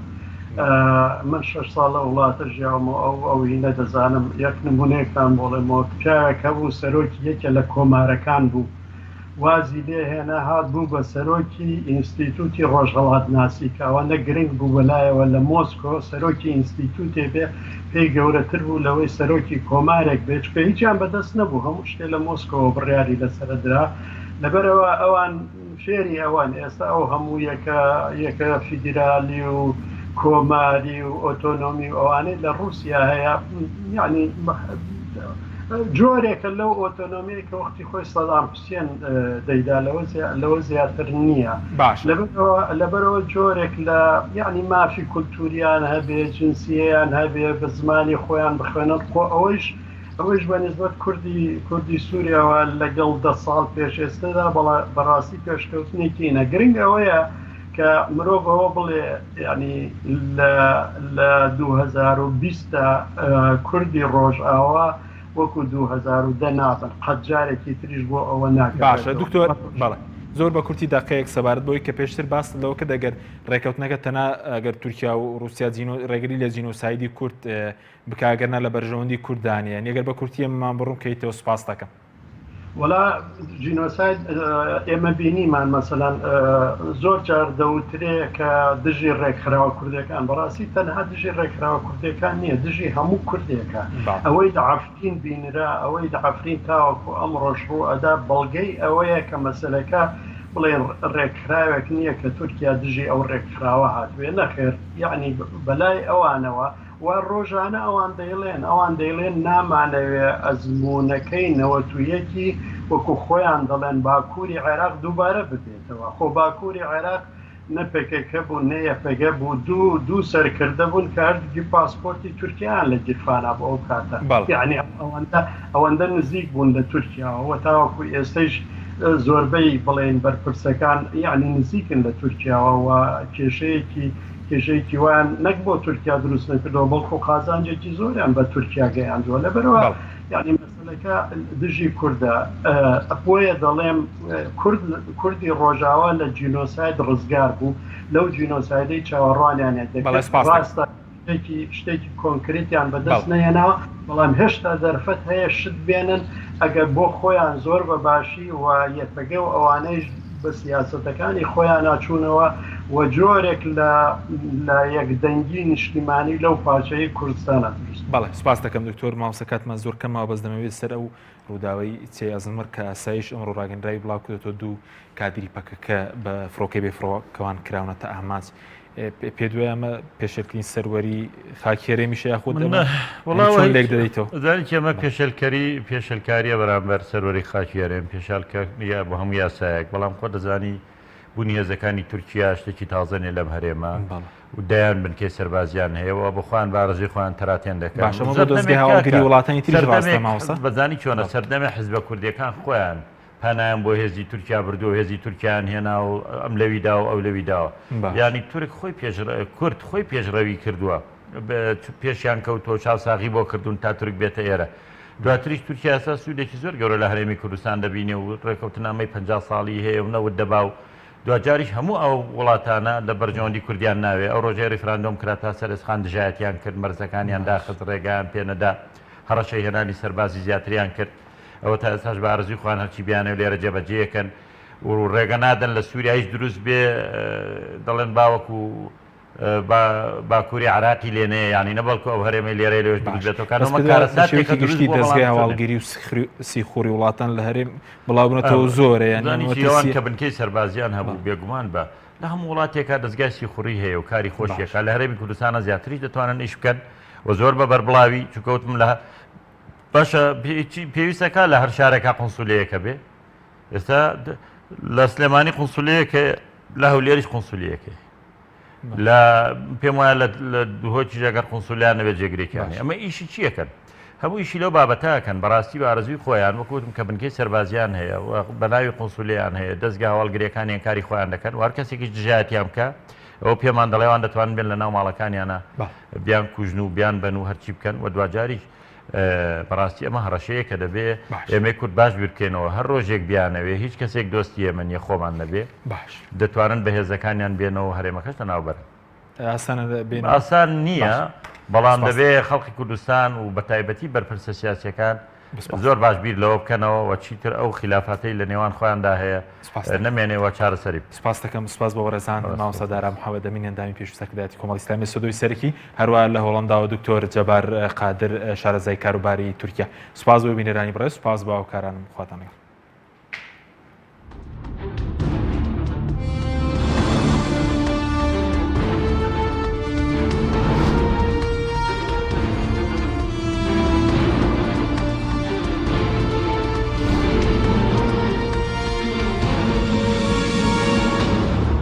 من شەش ساڵ لەو وڵاتە ژیاوم و ئەو ئەو هینە دەزانم. یەک نموونەیەکتان بۆ بڵێمەوە پیاوێک هەبوو سەرۆکی یەکێ لە کۆمارەکان بوو. وازی لێ هێنا هات بوو بە سەرۆکی ئینستیتوتی ڕۆژهەڵاتناسی کە ئەوەندە گرنگ بوو بەلایەوە لە مۆسکۆ سەرۆکی ئینستیتوتێ بێ پێی گەورەتر بوو لەوەی سەرۆکی کۆمارێک بێ چونکە هیچیان بەدەست نەبوو هەموو شتێ لە مۆسکۆوە بڕیاری لەسەرە درا لەبەرئەوە ئەوان فێری ئەوەن ئێستا ئەو هەموو یەکە یەکە فیدرالی و کۆماری و ئۆتۆنۆمی و ئەوانەی لە ڕووسیا هەیە یعنی جۆرێکە لەو ئۆتۆنۆمیەی کە وەختی خۆی سەدام حوسێن دەیدا لەوە زیاتر نییە باشە لەبەرەوە جۆرێک لە یعنی مافی کولتوریان هەبێ جنسیەیان هەبێ بە زمانی خۆیان بخوێنن خۆ ئەوەیش ئەوەیش بە نسبەت کوردی کوردی سووریاوە لەگەڵ دە ساڵ پێش ئێستادا بەڕاستی پێشکەوتنێکی نە گرنگ ئەوەیە کە مرۆڤ ئەوە بڵێ یعنی لە لە 2020 کوردی ڕۆژئاوا وەکو 2010 نابن قەت جارێکی تریش بۆ ئەوە ناگەڕێتەوە. باشە دکتۆر بەڵێ زۆر بە کورتی دەقەیەک سەبارەت بەوەی کە پێشتر باست لەوە کرد ئەگەر ڕێکەوتنەکە تەنها ئەگەر تورکیا و ڕوسیا جینۆ ڕێگری لە جینۆسایدی کورد بکا گەر نا لە بەرژەوەندی کورددا نییە یانی ئەگەر بە کورتی ئەمەمان بڕوون کەیتەوە سوپاست دەکەم. وەڵا جینۆساید ئێمە بینیمان مەسەلەن زۆر جار دەوترێ کە دژی ڕێکخراوە کوردەکان بەڕاستی تەنها دژی ڕێکخراوە کوردەکان نییە دژی هەموو کوردێکە ئەوەی لە عەفرین بینرا ئەوەی لە عەفرین تاوەکو ئەمڕۆش ڕوو ئەدا بەڵگەی ئەوەیە کە مەسەلەکە بڵێن ڕێکخراوێک نییە کە تورکیا دژی ئەو ڕێکخراوە هاتبێ نەخێر یەعنی بەلای ئەوانەوە و ڕۆژانە ئەوان دەیڵێن، ئەوان دەیڵێن نامانەوێ ئەزموونەکەی نەوەتویەکی وەکو خۆیان دەڵێن باکووری عێراق دووبارە ببێتەوە. خۆ باکووری عێراق نە پەکەکە بوو نە یەپەگە بوو، دوو دوو سەرکردە بوون کە هەردووکی پاسپۆرتی تورکیایان لە گیرفانا بوو ئەو کاتە. یەعنی ئەوەندە ئەوەندە نزیک بوون لە تورکیاوە و تاوەکو ئێستەیش زۆربەی بڵێین بەرپرسەکان یەعنی نزیکن لە تورکیاوە و کێشەیەکی کێشەیەکی وایان نەک بۆ تورکیا دروست نەکردەوە بەڵکو قازانجێکی زۆریان بە تورکیا گەیاندووە لەبەرەوە یعنی مەسەلەکە دژی کوردە بۆیە دەڵێم کورد کوردی ڕۆژاوا لە جینۆساید ڕزگار بوو لەو جینۆسایدەی چاوەڕوانیان دەکرد ڕاستە شتێکی شتێکی کۆنکریتیان بەدەست نەهێناوە بەڵام هێشتا دەرفەت هەیە شت بێنن ئەگەر بۆ خۆیان زۆر بە باشی و یەپەگە و ئەوانەیش بە سیاسەتەکانی خۆیانا چوونەوە و جۆرێک لە لە یەکدەنگی نیشتیمانی لەو پارچەی کوردستانا دروست بەڵێ سپاست دەکەم دکتۆر مامۆستا کاتمان زۆر کەم ماوە بەس دەمەوێت سەر ئەو ڕووداوەی چیای ئەزمڕ کە ئاسایش ئەمڕۆ ڕاگەنراوی بڵاو کردێتەوە دوو کادری پەکەکە بە فڕۆکەی بێ فڕۆکەوان کراونەتە ئامانج پێت وایە ئەمە پێشێلکردنی سەروەری خاکی هەرێمیشە یاخود ئەمە چۆن لێک دەدەیتەوە؟ زانی چی ئەمە پێشێلکەری پێشێلکاریە بەرامبەر سەروەری خاکی هەرێم پێشالکەریە بۆ هەموو یاسایەک بەڵام خۆ دەزانی بوونی هێزەکانی تورکیا شتێکی تازە نیە لەم هەرێمە و دەیان بنکەی سەربازیان هەیە و بە خۆیان بە ئارەزووی خۆیان تەراتێن دەکەن باشە ئەمە بۆ دەزگای هەواڵگری وڵاتانی تریش ڕاستە مامۆستا؟ بەزانی چۆنە سەردەمێ حزبە کوردیەکان خۆیان پەنایان بۆ هێزی تورکیا بردووە و هێزی تورکیایان هێنا و ئەم لەوی داوە ئەو لەوی داوە یانی تورک خۆی پێش کورد خۆی پێشڕەوی کردووە. پێشیان کەوتووە چاوساغی بۆ کردوون تا تورک بێتە ئێرە. دواتریش تورکیا ئێستا سوودێکی زۆر گەورە لە هەرێمی کوردستان دەبینێ و ڕێکەوتنامەی 50 ساڵی هەیە و نەوت دەبا و دواجاریش هەموو ئەو وڵاتانە لە بەرژەوەندی کوردیان ناوێ. ئەو ڕۆژەی ڕیفراندۆم کرا تا سەرێزخان دژایەتیان کرد، مەرزەکانیان داخست، ڕێگایان پێ نەدا، هەڕەشەی هێنانی سەربازی زیاتریان کرد. ئەوە تا ئێستاش بە ئارەزووی خۆیان هەرچی بیانەوێ لێرە جێبەجێیەکەن و ڕێگە نادەن لە سووریا هیچ دروست بێ، دەڵێن با وەکو باکووری عێراقی لێ نەیە، یانی نە بەڵکو ئەو هەرێمەی لێرەیە لەوێش دروست بێتەوە. کە ئەمە کارەساتێکە دروست بووە، بەڵام دەزگای هەواڵگری و سیخوڕی وڵاتان لە هەرێم بڵاوبوونەتەوە زۆرە، یانی زانی چی ئەوان کە بنکەی سەربازیان هەبوو بێگومان بە لە هەموو وڵاتێکا دەزگای سیخوڕی هەیە و کاری خۆشیەکە لە هەرێمی کوردستانە زیاتریش دەتوانن ئیش بکەن و زۆر بە بەربڵاوی چونکە وتم لە باشە پێویستەکە لە هەر شارێکا قونسولەیەکە بێ ئێستا لە سلێمانی قونسولەیەک هەیە لە هەولێریش قونسولیەک هەیە لە پێم وایە لە دهۆکیش ئەگەر قونسولیان نەبێت جێگرێکیان هەیە ئەمە ئیشی چیەکەن هەموو ئیشی لەو بابەتەکەن بەڕاستی بە ئارەزووی خۆیان وەکو وتم کە بنکەی سەربازیان هەیە و بە ناوی قونسولیان هەیە دەزگا هەواڵگریەکانیان کاری خۆیان دەکەن و هەر کەسێکیش دژایەتیان بکە ئەوە پێمان دەڵێ ئەوان دەتوانن بێن لە ناو ماڵەکانیانە بیان کوژن و بیان بەن و هەرچی بکەن و دواجاریش بەڕاستی ئەمە هەڕەشەیە کە دەبێ ئێمەی کورد باش بیر بکەینەوە هەر ڕۆژێک بیانەوێ هیچ کەسێک دۆستی ئێمە نیە خۆمان نەبێ باش دەتوانن بەهێزەکانیان بێنەوە هەرێمەکەش لەناو بەرن. ئاسانە بێنەوە؟ ئاسان نییە بەڵام دەبێ خەڵکی کوردستان و بەتایبەتی بەرپرسە سیاسیەکان زۆر باش بیر لەوە بکەنەوە و چیتر ئەو خیلافاتەی لە نێوان خۆیاندا هەیە نەمێنێ و چارەسەری بکەن. سپاست دەکەم، سپاس بۆ بەڕێزان مامۆستا دارا محەمەد ئەمین ئەندامی پێشووی سەرکردایەتی کۆمەڵی ئیسلامی سەدۆی سەرەکی، هەروەها لە هۆڵەنداوە دکتۆر جەبار قادر شارەزای کاروباری تورکیا. سپاس بۆ بینەرانی بەڕێز، سپاس بۆ هاوکارانم، خواتان لەگەڵ.